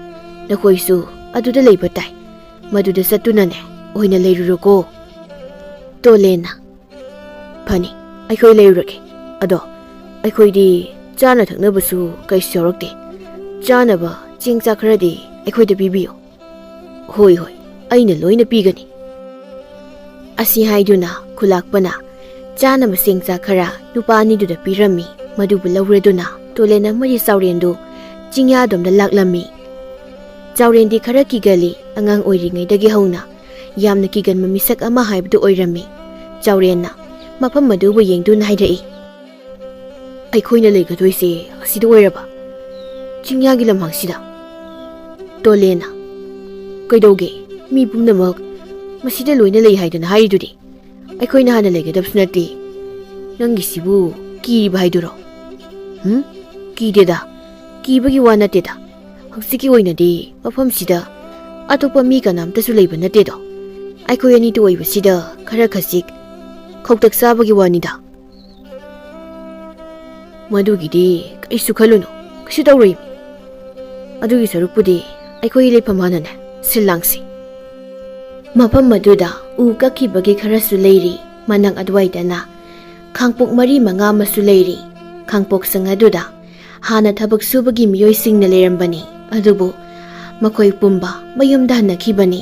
ꯅꯈꯣꯏꯁꯨ ꯑꯗꯨꯗ ꯂꯩꯕ ꯇꯥꯏ꯫ ꯃꯗꯨꯗ ꯆꯠꯇꯨꯅꯅꯦ ꯑꯣꯏꯅ ꯂꯩꯔꯨꯔꯣꯀꯣ꯫" ꯇꯣꯂꯦꯟꯅ, "ꯐꯅꯤ, ꯑꯩꯈꯣꯏ ꯂꯩꯔꯨꯔꯒꯦ꯫ ꯑꯗꯣ ꯑꯩꯈꯣꯏꯗꯤ ꯆꯥꯅ ꯊꯛꯅꯕꯁꯨ ꯀꯩꯁꯨ ꯌꯥꯎꯔꯛꯇꯦ꯫ ꯆꯥꯅꯕ ꯆꯦꯡ ꯆꯥꯛ ꯈꯔꯗꯤ ꯑꯩꯈꯣꯏꯗ ꯄꯤꯕꯤꯌꯨ꯫" "ꯍꯣꯏ, ꯍꯣꯏ, ꯑꯩꯅ ꯂꯣꯏꯅ ꯄꯤꯒꯅꯤ꯫" ꯑꯁꯤ ꯍꯥꯏꯗꯨꯅ ꯈꯨꯂꯥꯛꯄꯅ ꯆꯥꯅꯕ ꯆꯦꯡ ꯆꯥꯛ ꯈꯔ ꯅꯨꯄꯥ ꯑꯅꯤꯗꯨꯗ ꯄꯤꯔꯝꯃꯤ꯫ ꯃꯗꯨꯕꯨ ꯂꯧꯔꯗꯨꯅ ꯇꯣꯂꯦꯟ ꯑꯃꯗꯤ ꯆꯥꯎꯔꯦꯟꯗꯨ ꯆꯤꯡꯌꯥꯗꯣꯝꯗ ꯂꯥꯛꯂꯝꯃꯤ꯫ ꯆꯥꯎꯔꯦꯟꯗꯤ ꯈꯔ ꯀꯤꯒꯜꯂꯤ꯫ ꯑꯉꯥꯡ ꯑꯣꯏꯔꯤꯉꯩꯗꯒꯤ ꯍꯧꯅ ꯌꯥꯝꯅ ꯀꯤꯒꯟꯕ ꯃꯤꯁꯛ ꯑꯃ ꯍꯥꯏꯕꯗꯨ ꯑꯣꯏꯔꯝꯃꯤ꯫ ꯆꯥꯎꯔꯦꯟꯅ ꯃꯐꯝ ꯑꯗꯨꯕꯨ ꯌꯦꯡꯗꯨꯅ ꯍꯥꯏꯔꯛꯏ, "ꯑꯩꯈꯣꯏꯅ ꯂꯩꯒꯗꯣꯏꯁꯦ ꯑꯁꯤꯗ ꯑꯣꯏꯔꯕ, ꯆꯤꯡꯌꯥꯒꯤ ꯂꯝꯍꯥꯡꯁꯤꯗ?" ꯇꯣꯂꯦꯟꯅ, "ꯀꯩꯗꯧꯒꯦ? ꯃꯤ ꯄꯨꯝꯅꯃꯛ ꯃꯁꯤꯗ ꯂꯣꯏꯅ ꯂꯩ ꯍꯥꯏꯗꯅ ꯍꯥꯏꯔꯤꯗꯨꯗꯤ꯫ ꯑꯩꯈꯣꯏꯅ ꯍꯥꯟꯅ ꯂꯩꯒꯗꯕꯁꯨ ꯅꯠꯇꯦ꯫ ꯅꯪꯒꯤꯁꯤꯕꯨ ꯀꯤꯔꯤꯕ ꯍꯥꯏꯗꯨꯔꯣ?" "ꯍꯨꯝ? ꯀꯤꯗꯦꯗ꯫ ꯀꯤꯕꯒꯤ ꯋꯥ ꯅꯠꯇꯦꯗ꯫ ꯍꯧꯖꯤꯛꯀꯤ ꯑꯣꯏꯅꯗꯤ ꯃꯐꯝꯁꯤꯗ ꯑꯇꯣꯞꯄ ꯃꯤ ꯀꯅꯥꯝꯇꯁꯨ ꯂꯩꯕ ꯅꯠꯇꯦꯗꯣ꯫ ꯑꯩꯈꯣꯏ ꯑꯅꯤꯇ ꯑꯣꯏꯕꯁꯤꯗ ꯈꯔ ꯈꯖꯤꯛ ꯈꯧꯇꯛ ꯆꯥꯕꯒꯤ ꯋꯥꯅꯤꯗ꯫" "ꯃꯗꯨꯒꯤꯗꯤ ꯀꯩꯁꯨ ꯈꯜꯂꯨꯅꯨ, ꯀꯩꯁꯨ ꯇꯧꯔꯣꯏ꯫ ꯑꯗꯨꯒꯤ ꯁꯔꯨꯛꯄꯨꯗꯤ ꯑꯩꯈꯣꯏ ꯂꯩꯐꯝ ꯍꯥꯟꯅꯅꯦ ꯁꯤꯜ ꯂꯥꯡꯁꯤ꯫" ꯃꯐꯝ ꯑꯗꯨꯗ ꯎ ꯀꯛꯈꯤꯕꯒꯤ ꯈꯔꯁꯨ ꯂꯩꯔꯤ꯫ ꯃꯅꯥꯛ ꯑꯗꯨꯋꯥꯏꯗꯅ ꯈꯥꯡꯄꯣꯛ ꯃꯔꯤ ꯃꯉꯥ ꯑꯃꯁꯨ ꯂꯩꯔꯤ꯫ ꯈꯥꯡꯄꯣꯛꯁꯪ ꯑꯗꯨꯗ ꯍꯥꯟꯅ ꯊꯕꯛ ꯁꯨꯕꯒꯤ ꯃꯤꯑꯣꯏꯁꯤꯡꯅ ꯂꯩꯔꯝꯕꯅꯤ, ꯑꯗꯨꯕꯨ ꯃꯈꯣꯏ ꯄꯨꯝꯕ ꯃꯌꯨꯝꯗ ꯍꯟꯅꯈꯤꯕꯅꯤ꯫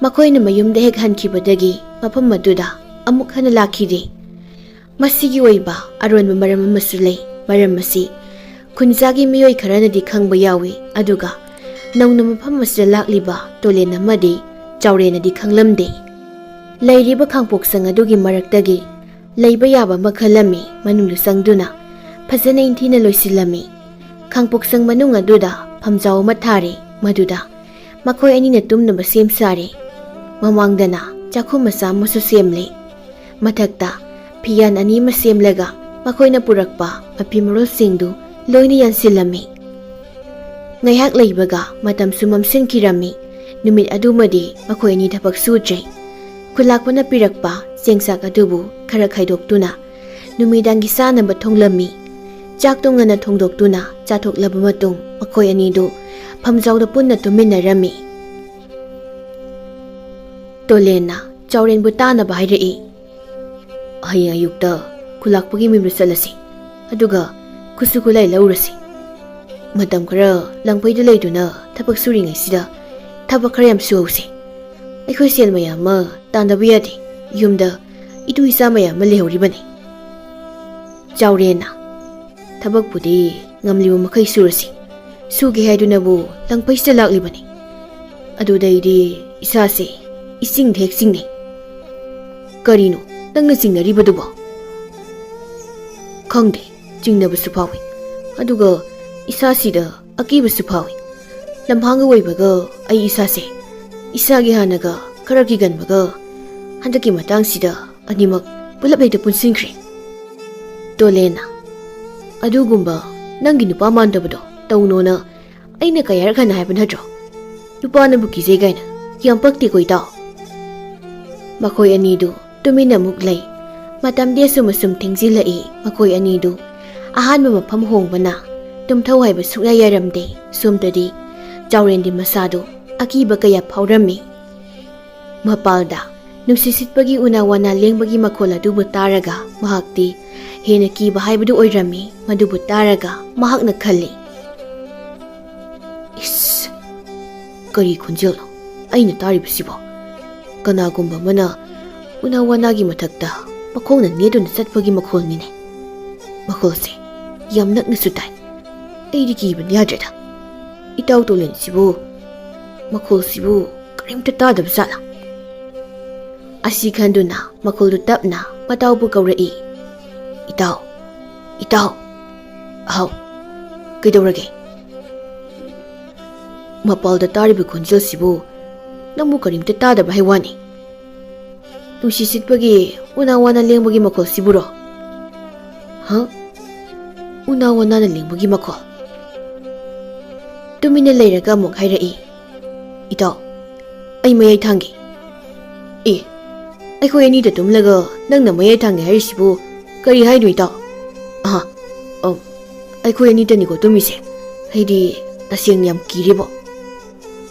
ꯃꯈꯣꯏꯅ ꯃꯌꯨꯝꯗ ꯍꯦꯛ ꯍꯟꯈꯤꯕꯗꯒꯤ ꯃꯐꯝ ꯑꯗꯨꯗ ꯑꯃꯨꯛ ꯍꯟꯅ ꯂꯥꯛꯈꯤꯗꯦ꯫ ꯃꯁꯤꯒꯤ ꯑꯣꯏꯕ ꯑꯔꯣꯟꯕ ꯃꯔꯝ ꯑꯃꯁꯨ ꯂꯩ꯫ ꯃꯔꯝ ꯑꯁꯤ ꯈꯨꯟꯖꯥꯒꯤ ꯃꯤꯑꯣꯏ ꯈꯔꯅꯗꯤ ꯈꯪꯕ ꯌꯥꯎꯏ, ꯑꯗꯨꯒ ꯅꯧꯅ ꯃꯐꯝ ꯑꯁꯤꯗ ꯂꯥꯛꯂꯤꯕ ꯇꯣꯂꯦꯟ ꯑꯃꯗꯤ ꯆꯥꯎꯔꯦꯟꯅꯗꯤ ꯈꯪꯂꯝꯗꯦ꯫ ꯂꯩꯔꯤꯕ ꯈꯥꯡꯄꯣꯛꯁꯪ ꯑꯗꯨꯒꯤ ꯃꯔꯛꯇꯒꯤ ꯂꯩꯕ ꯌꯥꯕ ꯑꯃ ꯈꯜꯂꯝꯃꯤ꯫ ꯃꯅꯨꯡꯗ ꯆꯪꯗꯨꯅ ꯐꯖꯅ ꯏꯪꯊꯤꯅ ꯂꯣꯏꯁꯤꯜꯂꯝꯃꯤ꯫ ꯈꯥꯡꯄꯣꯛꯁꯪ ꯃꯅꯨꯡ ꯑꯗꯨꯗ ꯐꯝꯖꯥꯎ ꯑꯃ ꯊꯥꯔꯦ꯫ ꯃꯗꯨꯗ ꯃꯈꯣꯏ ꯑꯅꯤꯅ ꯇꯨꯝꯅꯕ ꯁꯦꯝ ꯁꯥꯔꯦ꯫ ꯃꯃꯥꯡꯗꯅ ꯆꯥꯛꯈꯨꯝ ꯃꯆꯥ ꯑꯃꯁꯨ ꯁꯦꯝꯂꯦ꯫ ꯃꯊꯛꯇ ꯐꯤꯌꯥꯟ ꯑꯅꯤ ꯑꯃ ꯁꯦꯝꯂꯒ ꯃꯈꯣꯏꯅ ꯄꯨꯔꯛꯄ ꯃꯐꯤ ꯃꯔꯣꯜꯁꯤꯡꯗꯨ ꯂꯣꯏꯅ ꯌꯥꯟꯁꯤꯜꯂꯝꯃꯤ꯫ ꯉꯥꯏꯍꯥꯛ ꯂꯩꯕꯒ ꯃꯇꯝꯁꯨ ꯃꯝꯁꯤꯟꯈꯤꯔꯝꯃꯤ꯫ ꯅꯨꯃꯤꯠ ꯑꯗꯨꯃꯗꯤ ꯃꯈꯣꯏ ꯑꯅꯤ ꯊꯕꯛ ꯁꯨꯗ꯭ꯔꯦ꯫ ꯈꯨꯂꯥꯛꯄꯅ ꯄꯤꯔꯛꯄ ꯆꯦꯡꯆꯥꯛ ꯑꯗꯨꯕꯨ ꯈꯔ ꯈꯥꯏꯗꯣꯛꯇꯨꯅ ꯅꯨꯃꯤꯗꯥꯡꯒꯤ ꯆꯥꯅꯕ ꯊꯣꯡꯂꯝꯃꯤ꯫ ꯆꯥꯛꯇꯨ ꯉꯟꯅ ꯊꯣꯡꯗꯣꯛꯇꯨꯅ ꯆꯥꯊꯣꯛꯂꯕ ꯃꯇꯨꯡ ꯃꯈꯣꯏ ꯑꯅꯤꯗꯨ ꯐꯝꯖꯥꯎꯗ ꯄꯨꯟꯅ ꯇꯨꯝꯃꯤꯟꯅꯔꯝꯃꯤ꯫ ꯇꯣꯂꯦꯟꯅ ꯆꯥꯎꯔꯦꯟꯕꯨ ꯇꯥꯅꯕ ꯍꯥꯏꯔꯛꯏ꯫ "ꯍꯌꯦꯡ ꯑꯌꯨꯛꯇ ꯈꯨꯂꯥꯛꯄꯒꯤ ꯃꯌꯨꯝꯗ ꯆꯠꯂꯁꯤ, ꯑꯗꯨꯒ ꯈꯨꯠꯁꯨ ꯈꯨꯠꯂꯥꯏ ꯂꯧꯔꯁꯤ꯫ ꯃꯇꯝ ꯈꯔ ꯂꯪꯐꯩꯗ ꯂꯩꯗꯨꯅ ꯊꯕꯛ ꯁꯨꯔꯤꯉꯩꯁꯤꯗ ꯊꯕꯛ ꯈꯔ ꯌꯥꯝ ꯁꯨꯍꯧꯁꯤ꯫ ꯑꯩꯈꯣꯏ ꯁꯦꯜ ꯃꯌꯥꯝ ꯑꯃ ꯇꯥꯟꯗꯕ ꯌꯥꯗꯦ꯫ ꯌꯨꯝꯗ ꯏꯇꯨ ꯏꯆꯥ ꯃꯌꯥꯝ ꯑꯃ ꯂꯩꯍꯧꯔꯤꯕꯅꯤ꯫" ꯆꯥꯎꯔꯦꯟꯅ, "ꯊꯕꯛꯄꯨꯗꯤ ꯉꯝꯂꯤꯕ ꯃꯈꯩ ꯁꯨꯔꯁꯤ꯫ ꯁꯨꯒꯦ ꯍꯥꯏꯗꯨꯅꯕꯨ ꯂꯪꯐꯩꯁꯤꯗ ꯂꯥꯛꯂꯤꯕꯅꯤ꯫ ꯑꯗꯨꯗꯩꯗꯤ ꯏꯁꯥꯁꯦ ꯏꯆꯤꯡꯗ ꯍꯦꯛ ꯆꯤꯡꯅꯩ꯫" "ꯀꯔꯤꯅꯣ ꯅꯪꯅ ꯆꯤꯡꯅꯔꯤꯕꯗꯨꯕꯣ?" "ꯈꯪꯗꯦ, ꯆꯤꯡꯅꯕꯁꯨ ꯐꯥꯎꯏ꯫ ꯑꯗꯨꯒ ꯏꯁꯥꯁꯤꯗ ꯑꯀꯤꯕꯁꯨ ꯐꯥꯎꯏ꯫ ꯂꯝꯍꯥꯡꯒ ꯑꯣꯏꯕꯒ ꯑꯩ ꯏꯁꯥꯁꯦ ꯏꯁꯥꯒꯤ ꯍꯥꯟꯅꯒ ꯈꯔ ꯀꯤꯒꯟꯕꯒ ꯍꯟꯗꯛꯀꯤ ꯃꯇꯥꯡꯁꯤꯗ ꯑꯅꯤꯃꯛ ꯄꯨꯂꯞ ꯍꯦꯛꯇ ꯄꯨꯟꯁꯤꯟꯈ꯭ꯔꯦ꯫" ꯇꯣꯂꯦꯟꯅ, "ꯑꯗꯨꯒꯨꯝꯕ ꯅꯪꯒꯤ ꯅꯨꯄꯥ ꯃꯥꯟꯗꯕꯗꯣ ꯇꯧꯅꯣꯅ ꯑꯩꯅ ꯀꯌꯥꯔꯛ ꯍꯟꯅ ꯍꯥꯏꯕ ꯅꯠꯇ꯭ꯔꯣ? ꯅꯨꯄꯥꯅꯕꯨ ꯀꯤꯖꯩ ꯀꯥꯏꯅ꯫ ꯌꯥꯝ ꯄꯛꯇꯦꯀꯣ, ꯏꯇꯥꯎ꯫" ꯃꯈꯣꯏ ꯑꯅꯤꯗꯨ ꯇꯨꯃꯤꯟꯅ ꯑꯃꯨꯛ ꯂꯩ꯫ ꯃꯇꯝꯗꯤ ꯑꯁꯨꯝ ꯑꯁꯨꯝ ꯊꯦꯡꯖꯤꯜꯂꯛꯏ꯫ ꯃꯈꯣꯏ ꯑꯅꯤꯗꯨ ꯑꯍꯥꯟꯕ ꯃꯐꯝ ꯍꯣꯡꯕꯅ ꯇꯨꯝꯊꯧ ꯍꯥꯏꯕ ꯁꯨꯛꯌꯥ ꯌꯥꯔꯝꯗꯦ꯫ ꯁꯣꯝꯗꯗꯤ ꯆꯥꯎꯔꯦꯟꯗꯤ ꯃꯁꯥꯗꯨ ꯑꯀꯤꯕ ꯀꯌꯥ ꯐꯥꯎꯔꯝꯃꯤ꯫ ꯃꯄꯥꯜꯗ ꯅꯨꯡꯁꯤꯠ ꯁꯤꯠꯄꯒꯤ ꯎꯅꯥ ꯋꯥꯅꯥ ꯂꯦꯡꯕꯒꯤ ꯃꯈꯣꯜ ꯑꯗꯨꯕꯨ ꯇꯥꯔꯒ ꯃꯍꯥꯛꯇꯤ ꯍꯦꯟꯅ ꯀꯤꯕ ꯍꯥꯏꯕꯗꯨ ꯑꯣꯏꯔꯝꯃꯤ꯫ ꯃꯗꯨꯕꯨ ꯇꯥꯔꯒ ꯃꯍꯥꯛꯅ ꯈꯜꯂꯤ, "ꯏꯁ, ꯀꯔꯤ ꯈꯣꯟꯖꯦꯜꯅꯣ ꯑꯩꯅ ꯇꯥꯔꯤꯕꯁꯤꯕꯣ? ꯀꯅꯥꯒꯨꯝꯕ ꯑꯃꯅ ꯎꯅꯥ ꯋꯥꯅꯥꯒꯤ ꯃꯊꯛꯇ ꯃꯈꯣꯡꯅ ꯅꯦꯠꯇꯨꯅ ꯆꯠꯄꯒꯤ ꯃꯈꯣꯜꯅꯤꯅꯦ꯫ ꯃꯈꯣꯜꯁꯦ ꯌꯥꯝ ꯅꯛꯅꯁꯨ ꯇꯥꯏ꯫ ꯑꯩꯗꯤ ꯀꯤꯕꯅ ꯌꯥꯗ꯭ꯔꯦꯗ꯫ ꯏꯇꯥꯎ ꯇꯣꯂꯦꯟꯁꯤꯕꯨ, ꯃꯈꯣꯜꯁꯤꯕꯨ ꯀꯔꯤꯝꯇ ꯇꯥꯗꯕ ꯖꯥꯠꯂꯥ? ꯑꯁꯤ ꯈꯟꯗꯨꯅ ꯃꯈꯣꯜꯗꯨ ꯇꯞꯅ ꯃꯇꯥꯎꯕꯨ ꯀꯧꯔꯛꯏ꯫ "ꯏꯇꯥꯎ, ꯏꯇꯥꯎ!" "ꯑꯍꯥꯎ, ꯀꯩꯗꯧꯔꯒꯦ?" "ꯃꯄꯥꯜꯗ ꯇꯥꯔꯤꯕ ꯈꯣꯟꯖꯦꯜꯁꯤꯕꯨ ꯅꯪꯕꯨ ꯀꯔꯤꯝꯇ ꯇꯥꯗꯕ꯭ꯔꯥ ꯍꯥꯏ ꯋꯥꯅꯤ?" "ꯅꯨꯡꯁꯤꯠ ꯁꯤꯠꯄꯒꯤ ꯎꯅꯥ ꯋꯥꯅ ꯂꯦꯡꯕꯒꯤ ꯃꯈꯣꯜꯁꯤꯕꯨꯔꯣ?" "ꯍ? ꯎꯅꯥ ꯋꯥꯅꯥꯅ ꯂꯦꯡꯕꯒꯤ ꯃꯈꯣꯜ?" ꯇꯨꯃꯤꯟꯅ ꯂꯩꯔꯒ ꯑꯃꯨꯛ ꯍꯥꯏꯔꯛꯏ꯫ "ꯏꯇꯥꯎ, ꯑꯩ ꯃꯌꯥꯏ ꯊꯥꯡꯒꯦ꯫" "ꯑꯦ, ꯑꯩꯈꯣꯏ ꯑꯅꯤꯗ ꯇꯨꯝꯂꯒ ꯅꯪꯅ ꯃꯌꯥꯏ ꯊꯥꯡꯒꯦ ꯍꯥꯏꯔꯤꯁꯤꯕꯨ ꯀꯔꯤ ꯍꯥꯏꯅꯣ, ꯏꯇꯥꯎ?" "ꯑꯍꯥ, ꯑ, ꯑꯩꯈꯣꯏ ꯑꯅꯤꯗꯅꯤꯀꯣ ꯇꯨꯝꯃꯤꯁꯦ꯫ ꯑꯩꯗꯤ ꯇꯁꯦꯡꯅ ꯌꯥꯝ ꯀꯤꯔꯦꯕꯣ꯫"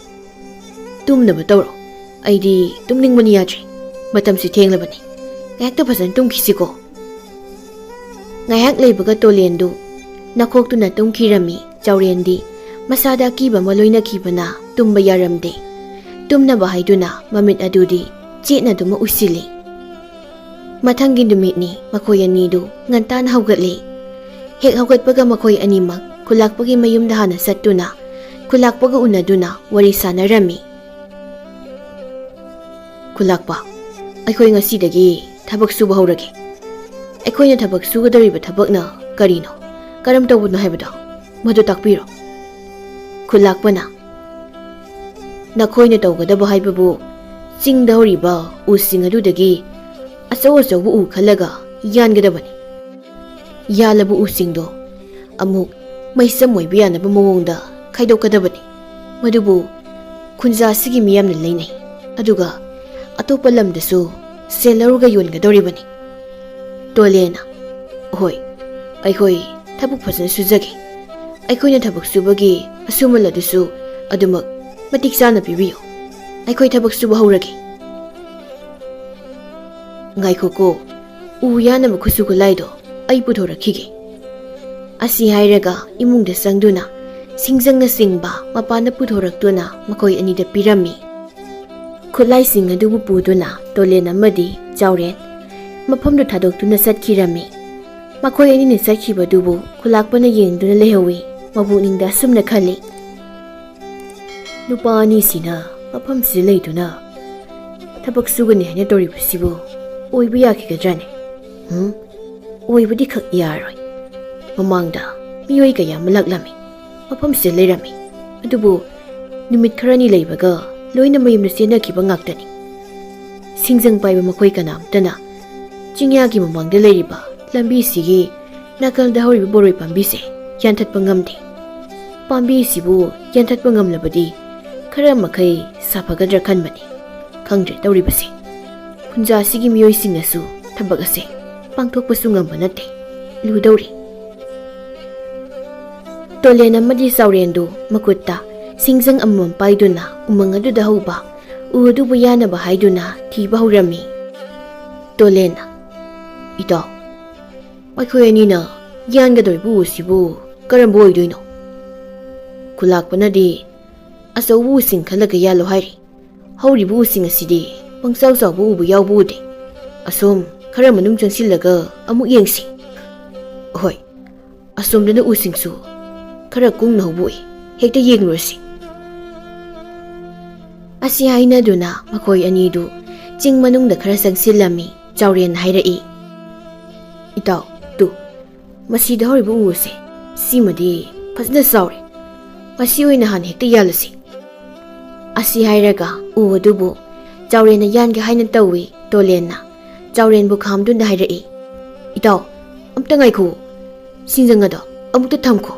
"ꯇꯨꯝꯅꯕ ꯇꯧꯔꯣ, ꯑꯩꯗꯤ ꯇꯨꯝꯅꯤꯡꯕꯅ ꯌꯥꯗ꯭ꯔꯦ꯫ ꯃꯇꯝꯁꯤ ꯊꯦꯡꯂꯕꯅꯤ, ꯉꯥꯏꯍꯥꯛꯇ ꯐꯖꯅ ꯇꯨꯝꯈꯤꯁꯤꯀꯣ꯫" ꯉꯥꯏꯍꯥꯛ ꯂꯩꯕꯒ ꯇꯣꯂꯦꯟꯗꯨ ꯅꯈꯣꯛꯇꯨꯅ ꯇꯨꯝꯈꯤꯔꯝꯃꯤ꯫ ꯆꯥꯎꯔꯦꯟꯗꯤ ꯃꯁꯥꯗ ꯑꯀꯤꯕ ꯑꯃ ꯂꯣꯏꯅꯈꯤꯕꯅ ꯇꯨꯝꯕ ꯌꯥꯔꯝꯗꯦ꯫ ꯇꯨꯝꯅꯕ ꯍꯥꯏꯗꯨꯅ ꯃꯃꯤꯠ ꯑꯗꯨꯗꯤ ꯆꯦꯠꯅꯗꯨꯃ ꯎꯏꯁꯤꯜꯂꯤ꯫ ꯃꯊꯪꯒꯤ ꯅꯨꯃꯤꯠꯅꯤ꯫ ꯃꯈꯣꯏ ꯑꯅꯤꯗꯨ ꯉꯟꯇꯥꯅ ꯍꯧꯒꯠꯂꯤ꯫ ꯍꯦꯛ ꯍꯧꯒꯠꯄꯒ ꯃꯈꯣꯏ ꯑꯅꯤꯃꯛ ꯈꯨꯂꯥꯛꯄꯒꯤ ꯃꯌꯨꯝꯗ ꯍꯥꯟꯅ ꯆꯠꯇꯨꯅ ꯈꯨꯂꯥꯛꯄꯒ ꯎꯅꯗꯨꯅ ꯋꯥꯔꯤ ꯁꯥꯟꯅꯔꯝꯃꯤ꯫ "ꯈꯨꯂꯥꯛꯄ, ꯑꯩꯈꯣꯏ ꯉꯁꯤꯗꯒꯤ ꯊꯕꯛ ꯁꯨꯕ ꯍꯧꯔꯒꯦ꯫ ꯑꯩꯈꯣꯏꯅ ꯊꯕꯛ ꯁꯨꯒꯗꯧꯔꯤꯕ ꯊꯕꯛꯅ ꯀꯔꯤꯅꯣ, ꯀꯔꯝ ꯇꯧꯕꯅꯣ ꯍꯥꯏꯕꯗꯣ ꯃꯗꯨ ꯇꯥꯛꯄꯤꯔꯣ꯫" ꯈꯨꯂꯥꯛꯄꯅ, "ꯅꯈꯣꯏꯅ ꯇꯧꯒꯗꯕ ꯍꯥꯏꯕꯕꯨ ꯆꯤꯡꯗ ꯍꯧꯔꯤꯕ ꯎꯁꯤꯡ ꯑꯗꯨꯗꯒꯤ ꯑꯆꯧ ꯑꯆꯧꯕ ꯎ ꯈꯜꯂꯒ ꯌꯥꯟꯒꯗꯕꯅꯤ꯫ ꯌꯥꯜꯂꯕ ꯎꯁꯤꯡꯗꯣ ꯑꯃꯨꯛ ꯃꯩꯁꯝ ꯑꯣꯏꯕ ꯌꯥꯅꯕ ꯃꯑꯣꯡꯗ ꯈꯥꯏꯗꯣꯛꯀꯗꯕꯅꯤ꯫ ꯃꯗꯨꯕꯨ ꯈꯨꯟꯖꯥ ꯑꯁꯤꯒꯤ ꯃꯤꯌꯥꯝꯅ ꯂꯩꯅꯩ, ꯑꯗꯨꯒ ꯑꯇꯣꯞꯄ ꯂꯝꯗꯁꯨ ꯁꯦꯜ ꯂꯧꯔꯒ ꯌꯣꯟꯒꯗꯧꯔꯤꯕꯅꯤ꯫" ꯇꯣꯂꯦꯅ, "ꯍꯣꯏ, ꯑꯩꯈꯣꯏ ꯊꯕꯛ ꯐꯖꯅ ꯁꯨꯖꯒꯦ꯫ ꯑꯩꯈꯣꯏꯅ ꯊꯕꯛ ꯁꯨꯕꯒꯤ ꯑꯁꯨꯃꯜ ꯑꯗꯨꯁꯨ ꯑꯗꯨꯃꯛ ꯃꯇꯤꯛ ꯆꯥꯅ ꯄꯤꯕꯤꯌꯨ꯫ ꯑꯩꯈꯣꯏ ꯊꯕꯛ ꯁꯨꯕ ꯍꯧꯔꯒꯦ꯫" "ꯉꯥꯏꯈꯣꯀꯣ, ꯎ ꯌꯥꯟꯅꯕ ꯈꯨꯠꯁꯨ ꯈꯨꯠꯂꯥꯏꯗꯣ ꯑꯩ ꯄꯨꯊꯣꯔꯛꯈꯤꯒꯦ꯫" ꯑꯁꯤ ꯍꯥꯏꯔꯒ ꯏꯃꯨꯡꯗ ꯆꯪꯗꯨꯅ ꯁꯤꯡꯖꯪꯅꯆꯤꯡꯕ ꯃꯄꯥꯟꯗ ꯄꯨꯊꯣꯔꯛꯇꯨꯅ ꯃꯈꯣꯏ ꯑꯅꯤꯗ ꯄꯤꯔꯝꯃꯤ꯫ ꯈꯨꯠꯂꯥꯏꯁꯤꯡ ꯑꯗꯨꯕꯨ ꯄꯨꯗꯨꯅ ꯇꯣꯂꯦꯟ ꯑꯃꯗꯤ ꯆꯥꯎꯔꯦꯟ ꯃꯐꯝꯗꯨ ꯊꯥꯗꯣꯛꯇꯨꯅ ꯆꯠꯈꯤꯔꯝꯃꯤ꯫ ꯃꯈꯣꯏ ꯑꯅꯤꯅ ꯆꯠꯈꯤꯕꯗꯨꯕꯨ ꯈꯨꯂꯥꯛꯄꯅ ꯌꯦꯡꯗꯨꯅ ꯂꯩꯍꯧꯏ꯫ ꯃꯕꯨꯛꯅꯤꯡꯗ ꯑꯁꯨꯝꯅ ꯈꯜꯂꯤ, "ꯅꯨꯄꯥ ꯑꯅꯤꯁꯤꯅ ꯃꯐꯝꯁꯤꯗ ꯂꯩꯗꯨꯅ ꯊꯕꯛ ꯁꯨꯒꯅꯤ ꯍꯥꯏꯅ ꯇꯧꯔꯤꯕꯁꯤꯕꯨ ꯑꯣꯏꯕ ꯌꯥꯈꯤꯒꯗ꯭ꯔꯥꯅꯦ? ꯎꯝ? ꯑꯣꯏꯕꯗꯤ ꯈꯛ ꯌꯥꯔꯣꯏ꯫ ꯃꯃꯥꯡꯗ ꯃꯤꯑꯣꯏ ꯀꯌꯥ ꯑꯃ ꯂꯥꯛꯂꯝꯃꯤ, ꯃꯐꯝꯁꯤꯗ ꯂꯩꯔꯝꯃꯤ꯫ ꯑꯗꯨꯕꯨ ꯅꯨꯃꯤꯠ ꯈꯔꯅꯤ ꯂꯩꯕꯒ ꯂꯣꯏꯅ ꯃꯌꯨꯝꯗ ꯆꯦꯟꯅꯈꯤꯕ ꯉꯥꯛꯇꯅꯤ꯫ ꯁꯤꯡꯖꯪ ꯄꯥꯏꯕ ꯃꯈꯣꯏ ꯀꯅꯥꯝꯇꯅ ꯆꯤꯡꯌꯥꯒꯤ ꯃꯃꯥꯡꯗ ꯂꯩꯔꯤꯕ ꯂꯝꯕꯤꯁꯤꯒꯤ ꯅꯥꯀꯜꯗ ꯍꯧꯔꯤꯕ ꯕꯣꯔꯣꯏ ꯄꯥꯝꯕꯤꯁꯦ ꯌꯥꯟꯊꯠꯄ ꯉꯝꯗꯦ꯫ ꯄꯥꯝꯕꯤꯁꯤꯕꯨ ꯌꯥꯟꯊꯠꯄ ꯉꯝꯂꯕꯗꯤ ꯈꯔ ꯃꯈꯩ ꯁꯥꯐꯒꯗ꯭ꯔꯥ ꯈꯟꯕꯅꯤ꯫ ꯈꯪꯗ꯭ꯔꯦ ꯇꯧꯔꯤꯕꯁꯦ꯫ ꯈꯨꯟꯖꯥꯁꯤꯒꯤ ꯃꯤꯑꯣꯏꯁꯤꯡꯅꯁꯨ ꯊꯕꯛ ꯑꯁꯦ ꯄꯥꯡꯊꯣꯛꯄꯁꯨ ꯉꯝꯕ ꯅꯠꯇꯦ꯫ ꯂꯨꯗꯧꯔꯤ꯫" ꯇꯣꯂꯦꯟ ꯑꯃꯗꯤ ꯆꯥꯎꯔꯦꯟꯗꯨ ꯃꯈꯨꯠꯇ ꯁꯤꯡꯖꯪ ꯑꯃꯃꯝ ꯄꯥꯏꯗꯨꯅ ꯎꯃꯪ ꯑꯗꯨꯗ ꯍꯧꯕ ꯎ ꯑꯗꯨꯕꯨ ꯌꯥꯟꯅꯕ ꯍꯥꯏꯗꯨꯅ ꯊꯤꯕ ꯍꯧꯔꯝꯃꯤ꯫ ꯇꯣꯂꯦꯟꯅ, "ꯏꯇꯥꯎ, ꯑꯩꯈꯣꯏ ꯑꯅꯤꯅ ꯌꯥꯟꯒꯗꯧꯔꯤꯕ ꯎ ꯑꯁꯤꯕꯨ ꯀꯔꯝꯕ ꯑꯣꯏꯗꯣꯏꯅꯣ? ꯈꯨꯂꯥꯛꯄꯅꯗꯤ ꯑꯆꯧꯕ ꯎꯁꯤꯡ ꯈꯜꯂꯒ ꯌꯥꯜꯂꯨ ꯍꯥꯏꯔꯤ꯫ ꯍꯧꯔꯤꯕ ꯎꯁꯤꯡ ꯑꯁꯤꯗꯤ ꯄꯪꯆꯥꯎ ꯆꯥꯎꯕ ꯎꯕꯨ ꯌꯥꯎꯕ ꯎꯗꯦ꯫ ꯑꯁꯣꯝ ꯈꯔ ꯃꯅꯨꯡ ꯆꯪꯁꯤꯜꯂꯒ ꯑꯃꯨꯛ ꯌꯦꯡꯁꯤ꯫" "ꯍꯣꯏ, ꯑꯁꯣꯝꯗꯅ ꯎꯁꯤꯡꯁꯨ ꯈꯔ ꯀꯨꯡꯅ ꯍꯧꯕ ꯎꯏ꯫ ꯍꯦꯛꯇ ꯌꯦꯡꯂꯨꯔꯁꯤ꯫" ꯑꯁꯤ ꯍꯥꯏꯅꯗꯨꯅ ꯃꯈꯣꯏ ꯑꯅꯤꯗꯨ ꯆꯤꯡ ꯃꯅꯨꯡꯗ ꯈꯔ ꯆꯪꯁꯤꯜꯂꯝꯃꯤ꯫ ꯆꯥꯎꯔꯦꯟꯅ ꯍꯥꯏꯔꯛꯏ, "ꯏꯇꯥꯎ, ꯇꯨ, ꯃꯁꯤꯗ ꯍꯧꯔꯤꯕ ꯎ ꯑꯁꯦ, ꯁꯤꯃꯗꯤ ꯐꯖꯅ ꯆꯥꯎꯔꯦ꯫ ꯃꯁꯤ ꯑꯣꯏꯅ ꯍꯥꯟꯅ ꯍꯦꯛꯇ ꯌꯥꯜꯂꯁꯤ꯫" ꯑꯁꯤ ꯍꯥꯏꯔꯒ ꯎ ꯑꯗꯨꯕꯨ ꯆꯥꯎꯔꯦꯟꯅ ꯌꯥꯟꯒꯦ ꯍꯥꯏꯅ ꯇꯧꯏ꯫ ꯇꯣꯂꯦꯟꯅ ꯆꯥꯎꯔꯦꯟꯕꯨ ꯈꯥꯝꯗꯨꯅ ꯍꯥꯏꯔꯛꯏ, "ꯏꯇꯥꯎ, ꯑꯝꯇ ꯉꯥꯏꯈꯣ꯫ ꯁꯤꯡꯖꯪ ꯑꯗꯣ ꯑꯃꯨꯛꯇ ꯊꯝꯈꯣ꯫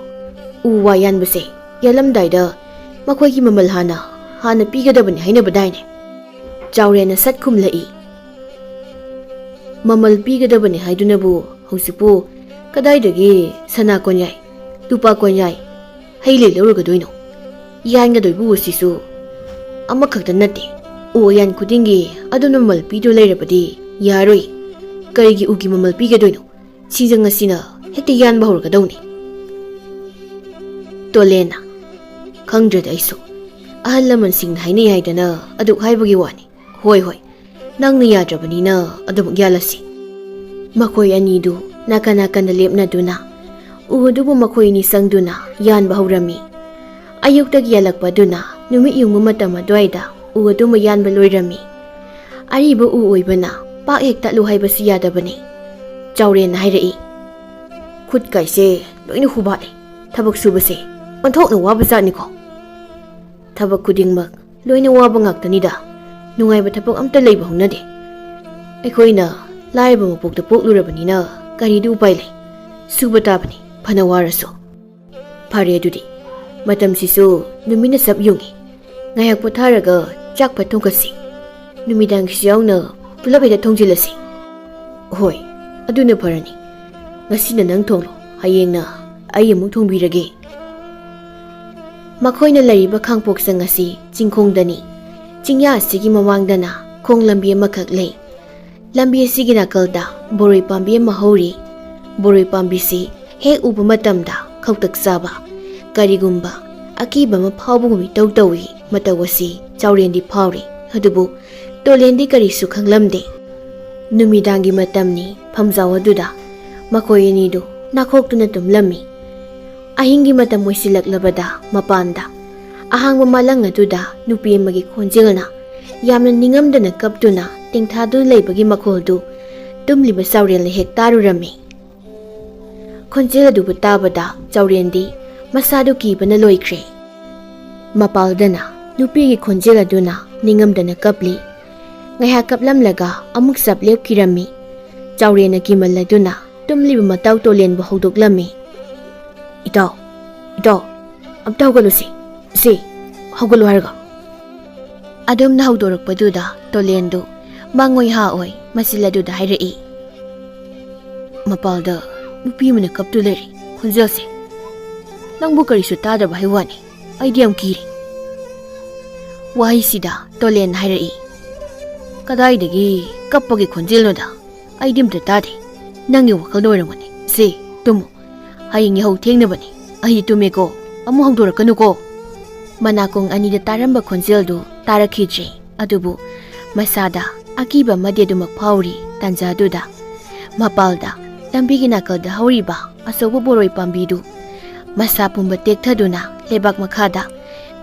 ꯎ ꯋꯥ ꯌꯥꯟꯕꯁꯦ ꯌꯥꯜꯂꯝꯗꯥꯏꯗ ꯃꯈꯣꯏꯒꯤ ꯃꯃꯜ ꯍꯥꯟꯅ, ꯍꯥꯟꯅ ꯄꯤꯒꯗꯕꯅꯤ ꯍꯥꯏꯅꯕꯗꯥꯏꯅꯦ?" ꯆꯥꯎꯔꯦꯟꯅ ꯁꯠ ꯈꯨꯝꯂꯛꯏ, "ꯃꯃꯜ ꯄꯤꯒꯗꯕꯅꯤ ꯍꯥꯏꯗꯨꯅꯕꯨ ꯍꯧꯖꯤꯛꯄꯨ ꯀꯗꯥꯏꯗꯒꯤ ꯁꯅꯥ ꯀꯣꯟꯌꯥꯏ, ꯂꯨꯄꯥ ꯀꯣꯟꯌꯥꯏ, ꯍꯩ ꯂꯩ ꯂꯧꯔꯨꯒꯗꯣꯏꯅꯣ? ꯌꯥꯟꯒꯗꯣꯏꯕ ꯎ ꯑꯁꯤꯁꯨ ꯑꯃꯈꯛꯇ ꯅꯠꯇꯦ꯫ ꯎ ꯑꯌꯥꯟ ꯈꯨꯗꯤꯡꯒꯤ ꯑꯗꯨꯝꯅ ꯃꯃꯜ ꯄꯤꯗꯨꯅ ꯂꯩꯔꯕꯗꯤ ꯌꯥꯔꯣꯏ꯫ ꯀꯔꯤꯒꯤ ꯎꯒꯤ ꯃꯃꯜ ꯄꯤꯒꯗꯣꯏꯅꯣ? ꯁꯤꯡꯖꯪ ꯑꯁꯤꯅ ꯍꯦꯛꯇ ꯌꯥꯟꯕ ꯍꯧꯔꯒꯗꯧꯅꯤ꯫" ꯇꯣꯂꯦꯟꯅ, "ꯈꯪꯗ꯭ꯔꯦꯗ ꯑꯩꯁꯨ꯫ ꯑꯍꯜ ꯂꯃꯟꯁꯤꯡꯅ ꯍꯥꯏꯅꯩ ꯍꯥꯏꯗꯅ ꯑꯗꯨꯛ ꯍꯥꯏꯕꯒꯤ ꯋꯥꯅꯤ꯫ ꯍꯣꯏ, ꯍꯣꯏ, ꯅꯪꯅ ꯌꯥꯗ꯭ꯔꯕꯅꯤꯅ ꯑꯗꯨꯃꯛ ꯌꯥꯜꯂꯁꯤ꯫ ꯃꯈꯣꯏ ꯑꯅꯤꯗꯨ ꯅꯥꯀꯟ ꯅꯥꯀꯟꯗ ꯂꯦꯞꯅꯗꯨꯅ ꯎ ꯑꯗꯨꯕꯨ ꯃꯈꯣꯏ ꯑꯅꯤ ꯆꯪꯗꯨꯅ ꯌꯥꯟꯕ ꯍꯧꯔꯝꯃꯤ꯫ ꯑꯌꯨꯛꯇꯒꯤ ꯌꯥꯜꯂꯛꯄ ꯑꯗꯨꯅ ꯅꯨꯃꯤꯠ ꯌꯨꯡꯕ ꯃꯇꯝ ꯑꯗꯨꯋꯥꯏꯗ ꯎ ꯑꯗꯨꯃ ꯌꯥꯟꯕ ꯂꯣꯏꯔꯝꯃꯤ꯫ ꯑꯔꯤꯕ ꯎ ꯑꯣꯏꯕꯅ ꯄꯥꯛ ꯍꯦꯛ ꯇꯠꯂꯨ ꯍꯥꯏꯕꯁꯨ ꯌꯥꯗꯕꯅꯤ꯫ ꯆꯥꯎꯔꯦꯟꯅ ꯍꯥꯏꯔꯛꯏ, "ꯈꯨꯠ ꯀꯥꯏꯁꯦ ꯂꯣꯏꯅ ꯍꯨꯕꯥꯠꯂꯦ꯫ ꯊꯕꯛ ꯁꯨꯕꯁꯦ ꯑꯣꯟꯊꯣꯛꯅ ꯋꯥꯕ ꯖꯥꯠꯅꯤꯀꯣ꯫ ꯊꯕꯛ ꯈꯨꯗꯤꯡꯃꯛ ꯂꯣꯏꯅ ꯋꯥꯕ ꯉꯥꯛꯇꯅꯤꯗ꯫ ꯅꯨꯡꯉꯥꯏꯕ ꯊꯕꯛ ꯑꯝꯇ ꯂꯩꯕ ꯍꯧꯅꯗꯦ꯫ ꯑꯩꯈꯣꯏꯅ ꯂꯥꯏꯔꯕ ꯃꯄꯣꯛꯇ ꯄꯣꯛꯂꯨꯔꯕꯅꯤꯅ ꯀꯔꯤꯗꯤ ꯎꯄꯥꯏ ꯂꯩ? ꯁꯨꯕ ꯇꯥꯕꯅꯤ, ꯐꯅ ꯋꯥꯔꯁꯨ꯫ ꯐꯔꯦ ꯑꯗꯨꯗꯤ, ꯃꯇꯝꯁꯤꯁꯨ ꯅꯨꯃꯤꯠꯅ ꯆꯞ ꯌꯨꯡꯉꯤ꯫ ꯉꯥꯏꯍꯥꯛ ꯄꯣꯊꯥꯔꯒ ꯆꯥꯛ ꯐꯠ ꯊꯣꯡꯒꯠꯁꯤ꯫ ꯅꯨꯃꯤꯗꯥꯡꯒꯤꯁꯨ ꯌꯥꯎꯅ ꯄꯨꯂꯞ ꯍꯦꯛꯇ ꯊꯣꯡꯖꯤꯜꯂꯁꯤ꯫" "ꯍꯣꯏ, ꯑꯗꯨꯅ ꯐꯔꯅꯤ꯫ ꯉꯁꯤꯅ ꯅꯪ ꯊꯣꯡꯂꯣ, ꯍꯌꯦꯡꯅ ꯑꯩ ꯑꯃꯨꯛ ꯊꯣꯡꯕꯤꯔꯒꯦ꯫" ꯃꯈꯣꯏꯅ ꯂꯩꯔꯤꯕ ꯈꯥꯡꯄꯣꯛꯁꯪ ꯑꯁꯤ ꯆꯤꯡꯈꯣꯡꯗꯅꯤ꯫ ꯆꯤꯡꯌꯥ ꯑꯁꯤꯒꯤ ꯃꯃꯥꯡꯗꯅ ꯈꯣꯡ ꯂꯝꯕꯤ ꯑꯃꯈꯛ ꯂꯩ꯫ ꯂꯝꯕꯤ ꯑꯁꯤꯒꯤ ꯅꯥꯀꯜꯗ ꯕꯣꯔꯣꯏ ꯄꯥꯝꯕꯤ ꯑꯃ ꯍꯧꯔꯤ꯫ ꯕꯣꯔꯣꯏ ꯄꯥꯝꯕꯤꯁꯤ ꯍꯦꯛ ꯎꯕ ꯃꯇꯝꯗ ꯈꯧꯇꯛ ꯆꯥꯕ, ꯀꯔꯤꯒꯨꯝꯕ ꯑꯀꯤꯕ ꯑꯃ ꯐꯥꯎꯕꯒꯨꯝ ꯏꯇꯧ ꯇꯧꯏ꯫ ꯃꯇꯧ ꯑꯁꯤ ꯆꯥꯎꯔꯦꯟꯗꯤ ꯐꯥꯎꯔꯤ, ꯑꯗꯨꯕꯨ ꯇꯣꯂꯦꯟꯗꯤ ꯀꯔꯤꯁꯨ ꯈꯪꯂꯝꯗꯦ꯫ ꯅꯨꯃꯤꯗꯥꯡꯒꯤ ꯃꯇꯝꯅꯤ꯫ ꯐꯝꯖꯥꯎ ꯑꯗꯨꯗ ꯃꯈꯣꯏ ꯑꯅꯤꯗꯨ ꯅꯥꯈꯣꯛꯇꯨꯅ ꯇꯨꯝꯂꯝꯃꯤ꯫ ꯑꯍꯤꯡꯒꯤ ꯃꯇꯝ ꯑꯣꯏꯁꯤꯜꯂꯛꯂꯕꯗ ꯃꯄꯥꯟꯗ ꯑꯍꯥꯡꯕ ꯃꯥꯂꯪ ꯑꯗꯨꯗ ꯅꯨꯄꯤ ꯑꯃꯒꯤ ꯈꯣꯟꯖꯦꯜꯅ ꯌꯥꯝꯅ ꯅꯤꯡꯉꯝꯗꯅ ꯀꯞꯇꯨꯅ ꯇꯦꯡꯊꯥꯗꯨꯅ ꯂꯩꯕꯒꯤ ꯃꯈꯣꯜꯗꯨ ꯇꯨꯝꯂꯤꯕ ꯆꯥꯎꯔꯦꯜꯅ ꯍꯦꯛ ꯇꯥꯔꯨꯔꯝꯃꯤ꯫ ꯈꯣꯟꯖꯦꯜ ꯑꯗꯨꯕꯨ ꯇꯥꯕꯗ ꯆꯥꯎꯔꯦꯟꯗꯤ ꯃꯁꯥꯗꯨ ꯀꯤꯕꯅ ꯂꯣꯏꯈ꯭ꯔꯦ꯫ ꯃꯄꯥꯜꯗꯅ ꯅꯨꯄꯤꯒꯤ ꯈꯣꯟꯖꯦꯜ ꯑꯗꯨꯅ ꯅꯤꯡꯉꯝꯗꯅ ꯀꯞꯂꯤ꯫ ꯉꯥꯏꯍꯥꯛ ꯀꯞꯂꯝꯂꯒ ꯑꯃꯨꯛ ꯆꯞ ꯂꯦꯞꯈꯤꯔꯝꯃꯤ꯫ ꯆꯥꯎꯔꯦꯟꯅ ꯀꯤꯃꯜꯂꯗꯨꯅ ꯇꯨꯝꯂꯤꯕ ꯃꯇꯥꯎ ꯇꯣꯂꯦꯟꯕꯨ ꯍꯧꯗꯣꯛꯂꯝꯃꯤ꯫ "ꯏꯇꯥꯎ, ꯏꯇꯥꯎ, ꯑꯝꯇ ꯍꯧꯒꯠꯂꯨꯁꯤ꯫ ꯁꯤ, ꯍꯧꯒꯠꯂꯨ ꯍꯥꯏꯔꯒ꯫" ꯑꯗꯨꯝꯅ ꯍꯧꯗꯣꯔꯛꯄꯗꯨꯗ ꯇꯣꯂꯦꯟꯗꯨ ꯃꯉꯣꯏ ꯍꯥ ꯑꯣꯏ ꯃꯆꯤꯜ ꯑꯗꯨꯗ ꯍꯥꯏꯔꯛꯏ꯫ "ꯃꯄꯥꯜꯗ ꯅꯨꯄꯤ ꯑꯃꯅ ꯀꯞꯇꯨ ꯂꯩꯔꯦ꯫ ꯈꯣꯟꯖꯦꯜꯁꯦ ꯅꯪꯕꯨ ꯀꯔꯤꯁꯨ ꯇꯥꯗ꯭ꯔꯕ ꯍꯥꯏ ꯋꯥꯅꯤ꯫ ꯑꯩꯗꯤ ꯌꯥꯝ ꯀꯤꯔꯦ꯫" ꯋꯥꯍꯩꯁꯤꯗ ꯇꯣꯂꯦꯟ ꯍꯥꯏꯔꯛꯏ, "ꯀꯗꯥꯏꯗꯒꯤ ꯀꯞꯄꯒꯤ ꯈꯣꯟꯖꯦꯜꯅꯣꯗ? ꯑꯩꯗꯤ ꯑꯝꯇ ꯇꯥꯗꯦ꯫ ꯅꯪꯒꯤ ꯋꯥꯈꯜꯗ ꯑꯣꯏꯔꯝꯒꯅꯤ꯫ ꯁꯦ, ꯇꯨꯝꯃꯨ꯫ ꯍꯌꯦꯡ ꯌꯥꯍꯧ ꯊꯦꯡꯅꯕꯅꯤ꯫ ꯑꯩꯗꯤ ꯇꯨꯝꯃꯦꯀꯣ꯫ ꯑꯃꯨꯛ ꯍꯧꯗꯣꯔꯛꯀꯅꯨꯀꯣ꯫" ꯃꯅꯥꯀꯣꯡ ꯑꯅꯤꯗ ꯇꯥꯔꯝꯕ ꯈꯣꯟꯖꯦꯜꯗꯨ ꯇꯥꯔꯛꯈꯤꯗ꯭ꯔꯦ꯫ ꯑꯗꯨꯕꯨ ꯃꯁꯥꯗ ꯑꯀꯤꯕ ꯑꯃꯗꯤ ꯑꯗꯨꯃꯛ ꯐꯥꯎꯔꯤ꯫ ꯇꯥꯟꯖꯥꯗꯨꯗ ꯃꯄꯥꯜꯗ ꯂꯝꯕꯤꯒꯤ ꯅꯥꯀꯜꯗ ꯍꯧꯔꯤꯕ ꯑꯆꯧꯕ ꯕꯣꯔꯣꯏ ꯄꯥꯝꯕꯤꯗꯨ ꯃꯁꯥ ꯄꯨꯝꯕ ꯇꯦꯛꯊꯗꯨꯅ ꯂꯩꯕꯥꯛ ꯃꯈꯥꯗ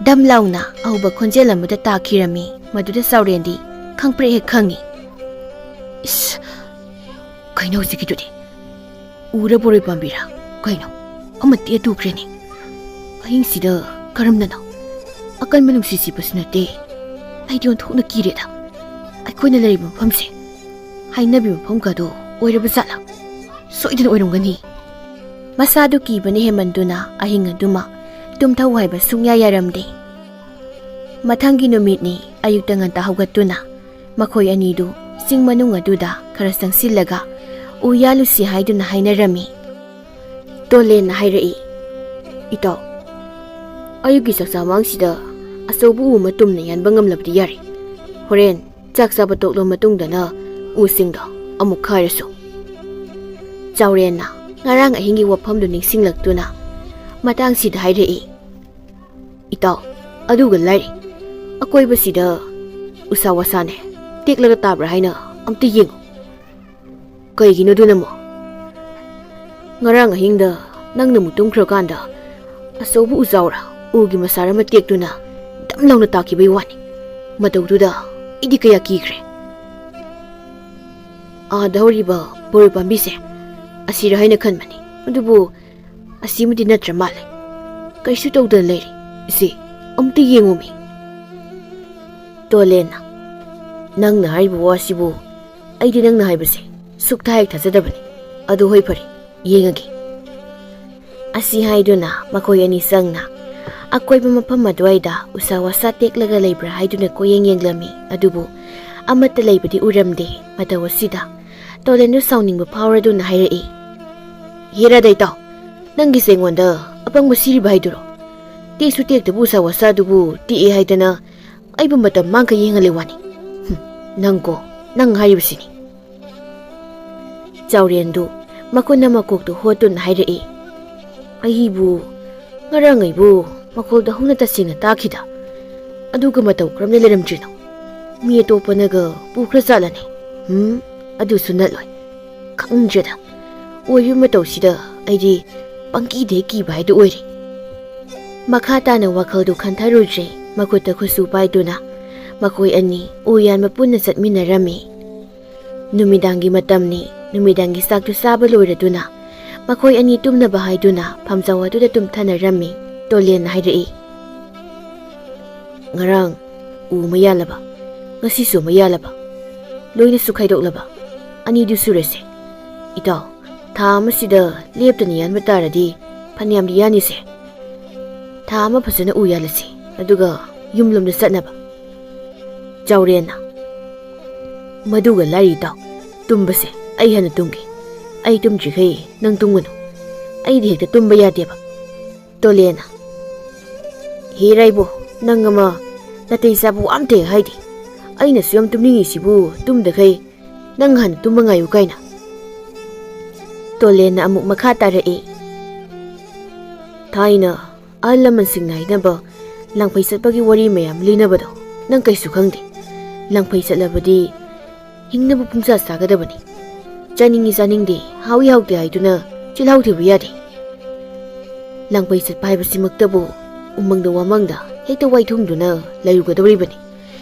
ꯗꯝ ꯂꯥꯎꯅ ꯑꯍꯧꯕ ꯈꯣꯟꯖꯦꯜ ꯑꯃꯗ ꯇꯥꯈꯤꯔꯝꯃꯤ꯫ ꯃꯗꯨꯗ ꯆꯥꯎꯔꯦꯟꯗꯤ ꯈꯪꯄ꯭ꯔꯦꯛ ꯍꯦꯛ ꯈꯪꯉꯤ꯫ "ꯏꯁ, ꯀꯩꯅꯣ ꯍꯧꯖꯤꯛꯀꯤꯗꯨꯗꯤ? ꯎꯔ ꯕꯣꯔꯣꯏ ꯄꯥꯝꯕꯤꯔꯥ? ꯀꯩꯅꯣ? ꯑꯃ ꯇꯦꯛ ꯇꯣꯛꯈ꯭ꯔꯦꯅꯦ꯫ ꯑꯍꯤꯡꯁꯤꯗ ꯀꯔꯝꯅꯅꯣ? ꯑꯀꯟꯕ ꯅꯨꯡꯁꯤꯠ ꯁꯤꯠꯄꯁꯨ ꯅꯠꯇꯦ꯫ ꯑꯩꯗꯤ ꯑꯣꯟꯊꯣꯛꯅ ꯀꯤꯔꯦꯗ꯫ ꯑꯩꯈꯣꯏꯅ ꯂꯩꯔꯤꯕ ꯃꯐꯝꯁꯦ ꯍꯥꯏꯅꯕꯤ ꯃꯐꯝꯒꯗꯣ ꯑꯣꯏꯔꯕ ꯖꯥꯠꯂꯥ? ꯁꯣꯏꯗꯅ ꯑꯣꯏꯔꯝꯒꯅꯤ꯫" ꯃꯁꯥꯗꯨ ꯀꯤꯕꯅ ꯍꯦꯟꯃꯟꯗꯨꯅ ꯑꯍꯤꯡ ꯑꯗꯨꯃ ꯇꯨꯝꯊꯧ ꯍꯥꯏꯕ ꯁꯨꯡꯌꯥ ꯌꯥꯔꯝꯗꯦ꯫ ꯃꯊꯪꯒꯤ ꯅꯨꯃꯤꯠꯅꯤ꯫ ꯑꯌꯨꯛꯇ ꯉꯟꯇꯥ ꯍꯧꯒꯠꯇꯨꯅ ꯃꯈꯣꯏ ꯑꯅꯤꯗꯨ ꯆꯤꯡ ꯃꯅꯨꯡ ꯑꯗꯨꯗ ꯈꯔ ꯆꯪꯁꯤꯜꯂꯒ ꯎ ꯌꯥꯜꯂꯨꯁꯤ ꯍꯥꯏꯗꯨꯅ ꯍꯥꯏꯅꯔꯝꯃꯤ꯫ ꯇꯣꯂꯦꯟꯅ ꯍꯥꯏꯔꯛꯏ, "ꯏꯇꯥꯎ, ꯑꯌꯨꯛꯀꯤ ꯆꯥꯛꯆꯥ ꯃꯥꯡꯁꯤꯗ ꯑꯆꯧꯕ ꯎ ꯑꯃ ꯇꯨꯝꯅ ꯌꯥꯟꯕ ꯉꯝꯂꯕꯗꯤ ꯌꯥꯔꯦ꯫ ꯍꯣꯔꯦꯟ ꯆꯥꯛ ꯆꯥꯕ ꯇꯣꯛꯂꯕ ꯃꯇꯨꯡꯗꯅ ꯎꯁꯤꯡꯗꯣ ꯑꯃꯨꯛ ꯈꯥꯏꯔꯁꯨ꯫" ꯆꯥꯎꯔꯦꯟꯅ ꯉꯔꯥꯡ ꯑꯍꯤꯡꯒꯤ ꯋꯥꯐꯝꯗꯨ ꯅꯤꯡꯁꯤꯡꯂꯛꯇꯨꯅ ꯃꯇꯥꯡꯁꯤꯗ ꯍꯥꯏꯔꯛꯏ, "ꯏꯇꯥꯎ, ꯑꯗꯨꯒ ꯂꯥꯏꯔꯤ, ꯑꯀꯣꯏꯕꯁꯤꯗ ꯎꯁꯥ ꯋꯥꯁꯥꯅꯦ ꯇꯦꯛꯂꯒ ꯇꯥꯕ꯭ꯔꯥ ꯍꯥꯏꯅ ꯑꯝꯇ ꯌꯦꯡꯉꯨ꯫" "ꯀꯩꯒꯤꯅꯣ ꯑꯗꯨꯅ ꯑꯃꯨꯛ?" "ꯉꯔꯥꯡ ꯑꯍꯤꯡꯗ ꯅꯪꯅ ꯑꯃꯨꯛ ꯇꯨꯝꯈ꯭ꯔꯀꯥꯟꯗ ꯑꯆꯧꯕ ꯎꯖꯥꯎꯔ ꯎꯒꯤ ꯃꯁꯥꯔ ꯑꯃ ꯇꯦꯛꯇꯨꯅ ꯗꯝ ꯂꯥꯎꯅ ꯇꯥꯈꯤꯕꯒꯤ ꯋꯥꯅꯤ꯫ ꯃꯇꯧꯗꯨꯗ ꯑꯩꯗꯤ ꯀꯌꯥ ꯀꯤꯈ꯭ꯔꯦ꯫ ꯑꯥꯗ ꯍꯧꯔꯤꯕ ꯕꯣꯔꯣꯏ ꯄꯥꯝꯕꯤꯁꯦ ꯑꯁꯤꯔ ꯍꯥꯏꯅ ꯈꯟꯕꯅꯤ, ꯑꯗꯨꯕꯨ ꯑꯁꯤꯃꯗꯤ ꯅꯠꯇ꯭ꯔ ꯃꯥꯜꯂꯦ꯫ ꯀꯩꯁꯨ ꯇꯧꯗꯅ ꯂꯩꯔꯤ꯫ ꯏꯆꯦ, ꯑꯃꯨꯛꯇ ꯌꯦꯡꯉꯨꯃꯤ꯫" ꯇꯣꯂꯦꯟꯅ, "ꯅꯪꯅ ꯍꯥꯏꯔꯤꯕ ꯋꯥꯁꯤꯕꯨ ꯑꯩꯗꯤ ꯅꯪꯅ ꯍꯥꯏꯕꯁꯦ ꯁꯨꯛꯊꯥ ꯍꯦꯛ ꯊꯥꯖꯗꯕꯅꯤ꯫ ꯑꯗꯨ ꯍꯣꯏ, ꯐꯔꯦ, ꯌꯦꯡꯉꯒꯦ꯫" ꯑꯁꯤ ꯍꯥꯏꯗꯨꯅ ꯃꯈꯣꯏ ꯑꯅꯤ ꯆꯪꯅ ꯑꯀꯣꯏꯕ ꯃꯐꯝ ꯑꯗꯨꯋꯥꯏꯗ ꯎꯁꯥ ꯋꯥꯁꯥ ꯇꯦꯛꯂꯒ ꯂꯩꯕ꯭ꯔꯥ ꯍꯥꯏꯗꯨꯅ ꯀꯣꯏꯌꯦꯡ ꯌꯦꯡꯂꯝꯃꯤ꯫ ꯑꯗꯨꯕꯨ ꯑꯃꯠꯇ ꯂꯩꯕꯗꯤ ꯎꯔꯝꯗꯦ꯫ ꯃꯇꯧ ꯑꯁꯤꯗ ꯇꯣꯂꯦꯟꯗꯨ ꯁꯥꯎꯅꯤꯡꯕ ꯐꯥꯎꯔꯗꯨꯅ ꯍꯥꯏꯔꯛꯏ, "ꯍꯦꯔꯥꯗ ꯏꯇꯥꯎ, ꯅꯪꯒꯤꯁꯦ ꯑꯩꯉꯣꯟꯗ ꯑꯄꯪꯕ ꯁꯤꯔꯤꯕ ꯍꯥꯏꯗꯨꯔꯣ? ꯇꯦꯛꯁꯨ ꯇꯦꯛꯇꯕ ꯎꯁꯥ ꯋꯥꯁꯥꯗꯨꯕꯨ ꯇꯦꯛꯑꯦ ꯍꯥꯏꯗꯅ ꯑꯩꯕꯨ ꯃꯇꯝ ꯃꯥꯡꯈ ꯌꯦꯡꯍꯜꯂꯤ ꯋꯥꯅꯤ꯫ ꯍꯨꯝ, ꯅꯪꯀꯣ, ꯅꯪ ꯍꯥꯏꯔꯤꯕꯁꯤꯅꯤ꯫" ꯆꯥꯎꯔꯦꯟꯗꯨ ꯃꯈꯨꯠꯅ ꯃꯀꯣꯛꯇꯨ ꯍꯣꯠꯇꯨꯅ ꯍꯥꯏꯔꯛꯏ, "ꯑꯩꯕꯨ, ꯉꯔꯥꯡ ꯑꯩꯕꯨ ꯃꯈꯣꯜꯗꯣ ꯍꯧꯅ ꯇꯁꯦꯡꯅ ꯇꯥꯈꯤꯗ꯫ ꯑꯗꯨꯒ ꯃꯇꯧ ꯀꯔꯝꯅ ꯂꯩꯔꯝꯗ꯭ꯔꯤꯅꯣ? ꯃꯤ ꯑꯇꯣꯞꯄꯅꯒ ꯄꯨꯈ꯭ꯔ ꯖꯥꯠꯂꯅꯦ? ꯎꯝ, ꯑꯗꯨꯁꯨ ꯅꯠꯂꯣꯏ꯫ ꯈꯪꯗ꯭ꯔꯦꯗ꯫ ꯑꯣꯏꯕ ꯃꯇꯧꯁꯤꯗ ꯑꯩꯗꯤ ꯄꯪꯀꯤꯗ ꯍꯦꯛ ꯀꯤꯕ ꯍꯥꯏꯗꯨ ꯑꯣꯏꯔꯦ꯫ ꯃꯈꯥ ꯇꯥꯅ ꯋꯥꯈꯜꯗꯨ ꯈꯟꯊꯔꯨꯗ꯭ꯔꯦ꯫ ꯃꯈꯨꯠꯇ ꯈꯨꯠꯁꯨ ꯄꯥꯏꯗꯨꯅ ꯃꯈꯣꯏ ꯑꯅꯤ ꯎ ꯌꯥꯟꯕ ꯄꯨꯟꯅ ꯆꯠꯃꯤꯟꯅꯔꯝꯃꯤ꯫ ꯅꯨꯃꯤꯗꯥꯡꯒꯤ ꯃꯇꯝꯅꯤ꯫ ꯅꯨꯃꯤꯗꯥꯡꯒꯤ ꯆꯥꯛꯇꯨ ꯆꯥꯕ ꯂꯣꯏꯔꯗꯨꯅ ꯃꯈꯣꯏ ꯑꯅꯤ ꯇꯨꯝꯅꯕ ꯍꯥꯏꯗꯨꯅ ꯐꯝꯖꯥꯎ ꯑꯗꯨꯗ ꯇꯨꯝꯊꯅꯔꯝꯃꯤ꯫ ꯇꯣꯂꯦꯟꯅ ꯍꯥꯏꯔꯛꯏ, "ꯉꯔꯥꯡ ꯎ ꯑꯃ ꯌꯥꯜꯂꯕ, ꯉꯁꯤꯁꯨ ꯑꯃ ꯌꯥꯜꯂꯕ, ꯂꯣꯏꯅꯁꯨ ꯈꯥꯏꯗꯣꯛꯂꯕ, ꯑꯅꯤꯗꯨ ꯁꯨꯔꯁꯦ꯫ ꯏꯇꯥꯎ, ꯊꯥ ꯑꯃꯁꯤꯗ ꯂꯦꯞꯇꯅ ꯌꯥꯟꯕ ꯇꯥꯔꯗꯤ ꯐꯅꯌꯥꯝꯗꯤ ꯌꯥꯅꯤꯁꯦ꯫ ꯊꯥ ꯑꯃ ꯐꯖꯅ ꯎ ꯌꯥꯜꯂꯁꯤ, ꯑꯗꯨꯒ ꯌꯨꯝꯂꯣꯝꯗ ꯆꯠꯅꯕ꯫" ꯆꯥꯎꯔꯦꯟꯅ, "ꯃꯗꯨꯒ ꯂꯥꯏꯔꯤ ꯏꯇꯥꯎ, ꯇꯨꯝꯕꯁꯦ ꯑꯩ ꯍꯥꯟꯅ ꯇꯨꯝꯒꯦ꯫ ꯑꯩ ꯇꯨꯝꯗ꯭ꯔꯤꯈꯩ ꯅꯪ ꯇꯨꯝꯒꯅꯨ꯫ ꯑꯩꯗꯤ ꯍꯦꯛꯇ ꯇꯨꯝꯕ ꯌꯥꯗꯦꯕ꯫" ꯇꯣꯂꯦꯟꯅ, "ꯍꯦ ꯔꯥꯏꯕꯣ, ꯅꯪ ꯑꯃ ꯅꯥꯇꯩ ꯆꯥꯕ ꯋꯥ ꯑꯝꯇ ꯍꯦꯛ ꯍꯥꯏꯗꯦ꯫ ꯑꯩꯅꯁꯨ ꯌꯥꯝ ꯇꯨꯝꯅꯤꯡꯉꯤꯁꯤꯕꯨ ꯇꯨꯝꯗꯈꯩ ꯅꯪ ꯍꯥꯟꯅ ꯇꯨꯝꯕ ꯉꯥꯏꯌꯨ ꯀꯥꯏꯅ꯫" ꯇꯣꯂꯦꯟꯅ ꯑꯃꯨꯛ ꯃꯈꯥ ꯇꯥꯔꯛꯏ, "ꯊꯥꯏꯅ ꯑꯍꯜ ꯂꯃꯟꯁꯤꯡꯅ ꯍꯥꯏꯅꯕ ꯂꯥꯡꯐꯩ ꯆꯠꯄꯒꯤ ꯋꯥꯔꯤ ꯃꯌꯥꯝ ꯂꯤꯅꯕꯗꯣ ꯅꯪ ꯀꯩꯁꯨ ꯈꯪꯗꯦ꯫ ꯂꯥꯡꯐꯩ ꯆꯠꯂꯕꯗꯤ ꯍꯤꯡꯅꯕ ꯄꯨꯡꯆꯥ ꯆꯥꯒꯗꯕꯅꯤ꯫ ꯆꯥꯅꯤꯡꯉꯤ ꯆꯥꯅꯤꯡꯗꯦ, ꯍꯥꯎꯏ ꯍꯥꯎꯇꯦ ꯍꯥꯏꯗꯨꯅ ꯆꯤꯜꯍꯥꯎ ꯊꯤꯕ ꯌꯥꯗꯦ꯫ ꯂꯥꯡꯐꯩ ꯆꯠꯄ ꯍꯥꯏꯕꯁꯤꯃꯛꯇꯕꯨ ꯎꯃꯪꯗ ꯋꯥꯃꯪꯗ ꯍꯦꯛꯇ ꯋꯥꯏꯊꯨꯡꯗꯨꯅ ꯂꯩꯔꯨꯒꯗꯧꯔꯤꯕꯅꯤ꯫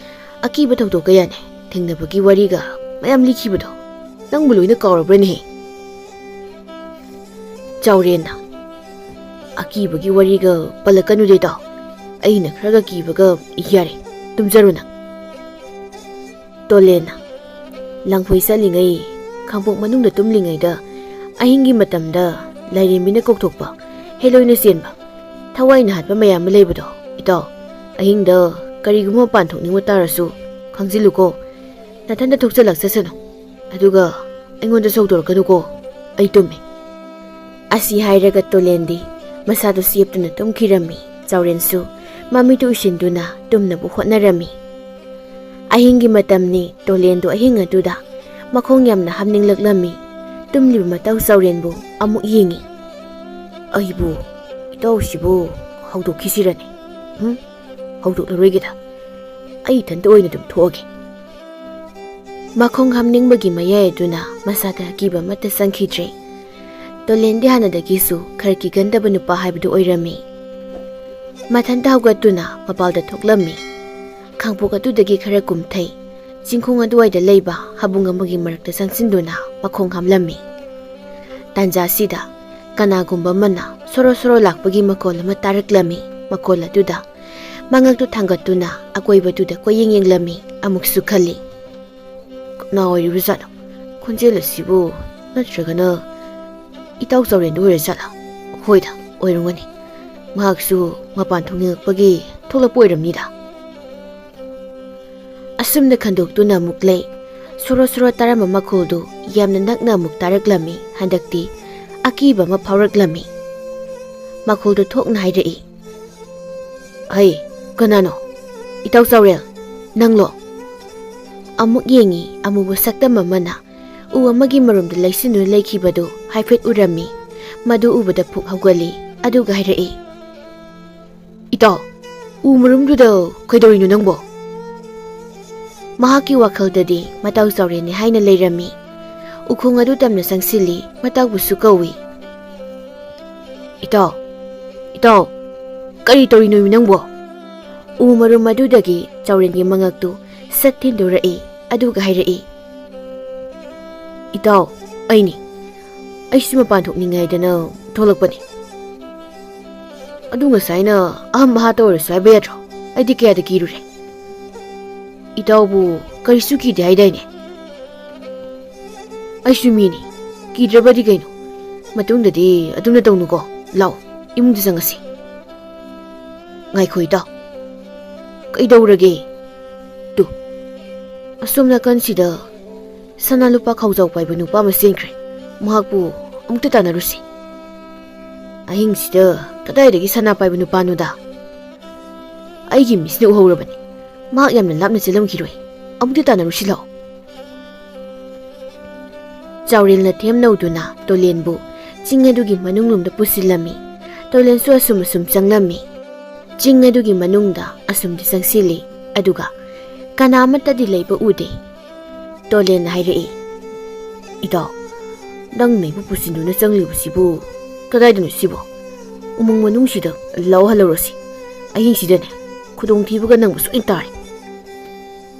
ꯑꯀꯤꯕ ꯊꯧꯗꯣꯛ ꯀꯌꯥꯅꯦ ꯊꯦꯡꯅꯕꯒꯤ ꯋꯥꯔꯤꯒ ꯃꯌꯥꯝ ꯂꯤꯈꯤꯕꯗꯣ ꯅꯪꯕꯨ ꯂꯣꯏꯅ ꯀꯥꯎꯔꯕ꯭ꯔꯅꯦꯍꯦ?" ꯆꯥꯎꯔꯦꯟꯅ, "ꯑꯀꯤꯕꯒꯤ ꯋꯥꯔꯤꯒ ꯄꯜꯂꯛꯀꯅꯨꯗꯦ ꯏꯇꯥꯎ꯫ ꯑꯩꯅ ꯈꯔꯒ ꯀꯤꯕꯒ ꯌꯥꯔꯦ꯫ ꯇꯨꯝꯖꯔꯣ ꯅꯪ꯫" ꯇꯣꯂꯦꯟꯅ, "ꯂꯥꯡꯐꯩ ꯆꯠꯂꯤꯉꯩ, ꯈꯥꯡꯄꯣꯛ ꯃꯅꯨꯡꯗ ꯇꯨꯝꯂꯤꯉꯩꯗ, ꯑꯍꯤꯡꯒꯤ ꯃꯇꯝꯗ ꯂꯥꯏꯔꯦꯝꯕꯤꯅ ꯀꯧꯊꯣꯛꯄ, ꯍꯦꯂꯣꯏꯅ ꯆꯦꯟꯕ, ꯊꯋꯥꯏꯅ ꯍꯥꯠꯄ ꯃꯌꯥꯝ ꯑꯃ ꯂꯩꯕꯗꯣ, ꯏꯇꯥꯎ, ꯑꯍꯤꯡꯗ ꯀꯔꯤꯒꯨꯝꯕ ꯃꯄꯥꯟ ꯊꯣꯛꯅꯤꯡꯕ ꯇꯥꯔꯁꯨ ꯈꯪꯖꯤꯜꯂꯨꯀꯣ꯫ ꯅꯊꯟꯗ ꯊꯣꯛꯆꯜꯂꯛꯆꯁꯅꯨ꯫ ꯑꯗꯨꯒ ꯑꯩꯉꯣꯟꯗ ꯁꯧꯗꯣꯔꯛꯀꯅꯨꯀꯣ꯫ ꯑꯩ ꯇꯨꯝꯃꯤ꯫" ꯑꯁꯤ ꯍꯥꯏꯔꯒ ꯇꯣꯂꯦꯟꯗꯤ ꯃꯁꯥꯗꯨ ꯆꯦꯞꯇꯨꯅ ꯇꯨꯝꯈꯤꯔꯝꯃꯤ꯫ ꯆꯥꯎꯔꯦꯟꯁꯨ ꯃꯃꯤꯠꯇꯨ ꯎꯏꯁꯤꯟꯗꯨꯅ ꯇꯨꯝꯅꯕ ꯍꯣꯠꯅꯔꯝꯃꯤ꯫ ꯑꯍꯤꯡꯒꯤ ꯃꯇꯝꯅꯤ꯫ ꯇꯣꯂꯦꯟꯗꯨ ꯑꯍꯤꯡ ꯑꯗꯨꯗ ꯃꯈꯣꯡ ꯌꯥꯝꯅ ꯍꯥꯝꯅꯤꯡꯂꯛꯂꯝꯃꯤ꯫ ꯇꯨꯝꯂꯤꯕ ꯃꯇꯧ ꯆꯥꯎꯔꯦꯟꯕꯨ ꯑꯃꯨꯛ ꯌꯦꯡꯉꯤ꯫ "ꯑꯩꯕꯨ, ꯏꯇꯥꯎꯁꯤꯕꯨ ꯍꯧꯗꯣꯛꯈꯤꯁꯤꯔꯅꯦ? ꯎꯝ? ꯍꯧꯗꯣꯛꯂꯔꯣꯏꯒꯦꯗ꯫ ꯑꯩ ꯏꯊꯟꯇ ꯑꯣꯏꯅ ꯑꯗꯨꯝ ꯊꯣꯛꯑꯒꯦ꯫ ꯃꯈꯣꯡ ꯍꯥꯝꯅꯤꯡꯕꯒꯤ ꯃꯌꯥꯏ ꯑꯗꯨꯅ ꯃꯁꯥꯗ ꯑꯀꯤꯕ ꯑꯃꯠꯇ ꯆꯪꯈꯤꯗ꯭ꯔꯦ꯫ ꯇꯣꯂꯦꯟꯗꯤ ꯍꯥꯟꯅꯗꯒꯤꯁꯨ ꯈꯔ ꯀꯤꯒꯟꯗꯕ ꯅꯨꯄꯥ ꯍꯥꯏꯕꯗꯨ ꯑꯣꯏꯔꯝꯃꯤ꯫ ꯃꯊꯟꯇ ꯍꯧꯒꯠꯇꯨꯅ ꯃꯄꯥꯜꯗ ꯊꯣꯛꯂꯝꯃꯤ꯫ ꯈꯥꯡꯄꯣꯛ ꯑꯗꯨꯗꯒꯤ ꯈꯔ ꯀꯨꯝꯊꯩ, ꯆꯤꯡꯈꯣꯡ ꯑꯗꯨꯋꯥꯏꯗ ꯂꯩꯕ ꯍꯥꯕꯨꯡ ꯑꯃꯒꯤ ꯃꯔꯛꯇ ꯆꯪꯁꯤꯟꯗꯨꯅ ꯃꯈꯣꯡ ꯍꯥꯝꯂꯝꯃꯤ꯫ ꯇꯥꯟꯖꯥꯁꯤꯗ ꯀꯅꯥꯒꯨꯝꯕ ꯑꯃꯅ ꯁꯣꯔꯣ ꯁꯣꯔꯣ ꯂꯥꯛꯄꯒꯤ ꯃꯈꯣꯜ ꯑꯃ ꯇꯥꯔꯛꯂꯝꯃꯤ꯫ ꯃꯈꯣꯜ ꯑꯗꯨꯗ ꯃꯉꯛꯇꯨ ꯊꯥꯡꯒꯠꯇꯨꯅ ꯑꯀꯣꯏꯕꯗꯨꯗ ꯀꯣꯏꯌꯦꯡ ꯌꯦꯡꯂꯝꯃꯤ꯫ ꯑꯃꯨꯛꯁꯨ ꯈꯜꯂꯤ, "ꯀꯅꯥ ꯑꯣꯏꯔꯤꯕꯖꯥꯠꯅꯣ? ꯈꯣꯟꯖꯦꯜ ꯑꯁꯤꯕꯨ ꯅꯠꯇ꯭ꯔꯒꯅ ꯏꯇꯥꯎ ꯆꯥꯎꯔꯦꯟꯗꯨ ꯑꯣꯏꯔꯖꯥꯠꯂꯥ? ꯍꯣꯏꯗ, ꯑꯣꯏꯔꯝꯒꯅꯤ꯫ ꯃꯍꯥꯛꯁꯨ ꯃꯄꯥꯟ ꯊꯣꯛꯅꯤꯡꯉꯛꯄꯒꯤ ꯊꯣꯛꯂꯛꯄ ꯑꯣꯏꯔꯝꯅꯤꯗ"꯫ ꯑꯁꯨꯝꯅ ꯈꯟꯗꯣꯛꯇꯨꯅ ꯑꯃꯨꯛ ꯂꯩ꯫ ꯁꯣꯔꯣ ꯁꯣꯔꯣ ꯇꯥꯔꯝꯕ ꯃꯈꯣꯜꯗꯨ ꯌꯥꯝꯅ ꯅꯛꯅ ꯑꯃꯨꯛ ꯇꯥꯔꯛꯂꯝꯃꯤ꯫ ꯍꯟꯗꯛꯇꯤ ꯑꯀꯤꯕ ꯑꯃ ꯐꯥꯎꯔꯛꯂꯝꯃꯤ꯫ ꯃꯈꯣꯜꯗꯨ ꯊꯣꯛꯅ ꯍꯥꯏꯔꯛꯏ, "ꯍꯩ, ꯀꯅꯥꯅꯣ? ꯏꯇꯥꯎ ꯆꯥꯎꯔꯦꯜ, ꯅꯪꯂꯣ?" ꯑꯃꯨꯛ ꯌꯦꯡꯉꯤ, ꯑꯃꯨꯕ ꯁꯛꯇꯝ ꯑꯃꯅ ꯎ ꯑꯃꯒꯤ ꯃꯔꯨꯝꯗ ꯂꯩꯁꯤꯟꯗꯨꯅ ꯂꯩꯈꯤꯕꯗꯨ ꯍꯥꯏꯐꯦꯠ ꯎꯔꯝꯃꯤ꯫ ꯃꯗꯨ ꯎꯕꯗ ꯄꯨꯛ ꯍꯧꯒꯠꯂꯤ꯫ ꯑꯗꯨꯒ ꯍꯥꯏꯔꯛꯏ, "ꯏꯇꯥꯎ, ꯎ ꯃꯔꯨꯝꯗꯨꯗ ꯀꯩꯗꯧꯔꯤꯅꯣ ꯅꯪꯕꯣ?" ꯃꯍꯥꯛꯀꯤ ꯋꯥꯈꯜꯗꯗꯤ ꯃꯇꯥꯎ ꯆꯥꯎꯔꯦꯟꯅꯤ ꯍꯥꯏꯅ ꯂꯩꯔꯝꯃꯤ꯫ ꯎꯈꯣꯡ ꯑꯗꯨ ꯇꯝꯅ ꯆꯪꯁꯤꯜꯂꯤ, ꯃꯇꯥꯎꯕꯨꯁꯨ ꯀꯧꯏ꯫ "ꯏꯇꯥꯎ, ꯏꯇꯥꯎ, ꯀꯔꯤ ꯇꯧꯔꯤꯅꯣꯃꯤ ꯅꯪꯕꯣ?" ꯎ ꯃꯔꯨꯝ ꯑꯗꯨꯗꯒꯤ ꯆꯥꯎꯔꯦꯟꯒꯤ ꯃꯉꯛꯇꯨ ꯁꯠ ꯊꯤꯟꯗꯣꯔꯛꯏ, ꯑꯗꯨꯒ ꯍꯥꯏꯔꯛꯏ, "ꯏꯇꯥꯎ, ꯑꯩꯅꯤ꯫ ꯑꯩꯁꯨ ꯃꯄꯥꯟ ꯊꯣꯛꯅꯤꯡꯉꯦ ꯍꯥꯏꯗꯅ ꯊꯣꯛꯂꯛꯄꯅꯤ꯫ ꯑꯗꯨ ꯉꯁꯥꯏꯅ ꯑꯍꯝ ꯑꯍꯥ ꯇꯧꯔꯁꯨ ꯍꯥꯏꯕ ꯌꯥꯗ꯭ꯔꯣ? ꯑꯩꯗꯤ ꯀꯌꯥꯗ ꯀꯤꯔꯨꯔꯦ꯫ ꯏꯇꯥꯎꯕꯨ ꯀꯔꯤꯁꯨ ꯀꯤꯗꯦ ꯍꯥꯏꯗꯥꯏꯅꯦ?" "ꯑꯩꯁꯨ ꯃꯤꯅꯤ, ꯀꯤꯗ꯭ꯔꯕꯗꯤ ꯀꯩꯅꯣ? ꯃꯇꯨꯡꯗꯗꯤ ꯑꯗꯨꯝꯅ ꯇꯧꯅꯨꯀꯣ꯫ ꯂꯥꯛꯑꯣ, ꯏꯃꯨꯡꯗ ꯆꯪꯉꯁꯤ"꯫ "ꯉꯥꯏꯈꯣ ꯏꯇꯥꯎ, ꯀꯩꯗꯧꯔꯒꯦ? ꯇꯨ, ꯑꯁꯣꯝ ꯅꯥꯀꯟꯁꯤꯗ ꯁꯅꯥ ꯂꯨꯄꯥ ꯈꯥꯎꯖꯥꯎ ꯄꯥꯏꯕ ꯅꯨꯄꯥ ꯑꯃ ꯆꯦꯟꯈ꯭ꯔꯦ꯫ ꯃꯍꯥꯛꯄꯨ ꯑꯃꯨꯛꯇ ꯇꯥꯟꯅꯔꯨꯁꯤ"꯫ "ꯑꯍꯤꯡꯁꯤꯗ ꯀꯗꯥꯏꯗꯒꯤ ꯁꯅꯥ ꯄꯥꯏꯕ ꯅꯨꯄꯥꯅꯣꯗ? ꯑꯩꯒꯤ ꯃꯤꯠꯁꯤꯅ ꯎꯍꯧꯔꯕꯅꯤ꯫ ꯃꯍꯥꯛ ꯌꯥꯝꯅ ꯂꯥꯞꯅ ꯆꯦꯜꯂꯝꯈꯤꯔꯣꯏ꯫ ꯑꯃꯨꯛꯇ ꯇꯥꯟꯅꯔꯨꯁꯤ ꯂꯥꯛꯑꯣ"꯫ ꯆꯥꯎꯔꯦꯜꯅ ꯊꯦꯝꯅꯧꯗꯨꯅ ꯇꯣꯂꯦꯟꯕꯨ ꯆꯤꯡ ꯑꯗꯨꯒꯤ ꯃꯅꯨꯡꯂꯣꯝꯗ ꯄꯨꯁꯤꯜꯂꯝꯃꯤ꯫ ꯇꯣꯂꯦꯟꯁꯨ ꯑꯁꯨꯝ ꯑꯁꯨꯝ ꯆꯪꯂꯝꯃꯤ꯫ ꯆꯤꯡ ꯑꯗꯨꯒꯤ ꯃꯅꯨꯡꯗ ꯑꯁꯨꯝꯗꯤ ꯆꯪꯁꯤꯜꯂꯤ, ꯑꯗꯨꯒ ꯀꯅꯥ ꯑꯃꯠꯇꯗꯤ ꯂꯩꯕ ꯎꯗꯦ꯫ ꯇꯣꯂꯦꯟꯅ ꯍꯥꯏꯔꯛꯏ, "ꯏꯇꯥꯎ, ꯅꯪ ꯅꯩꯕ ꯄꯨꯁꯤꯟꯗꯨꯅ ꯆꯪꯂꯤꯕꯁꯤꯕꯨ ꯀꯗꯥꯏꯗꯅꯣ ꯁꯤꯕꯣ? ꯎꯃꯪ ꯃꯅꯨꯡꯁꯤꯗ ꯂꯥꯎꯍꯜꯂꯧꯔꯁꯤ꯫ ꯑꯍꯤꯡꯁꯤꯗꯅꯦ ꯈꯨꯗꯣꯡꯊꯤꯕꯒ ꯅꯪꯕꯨ ꯁꯣꯏꯅ ꯇꯥꯔꯦ꯫"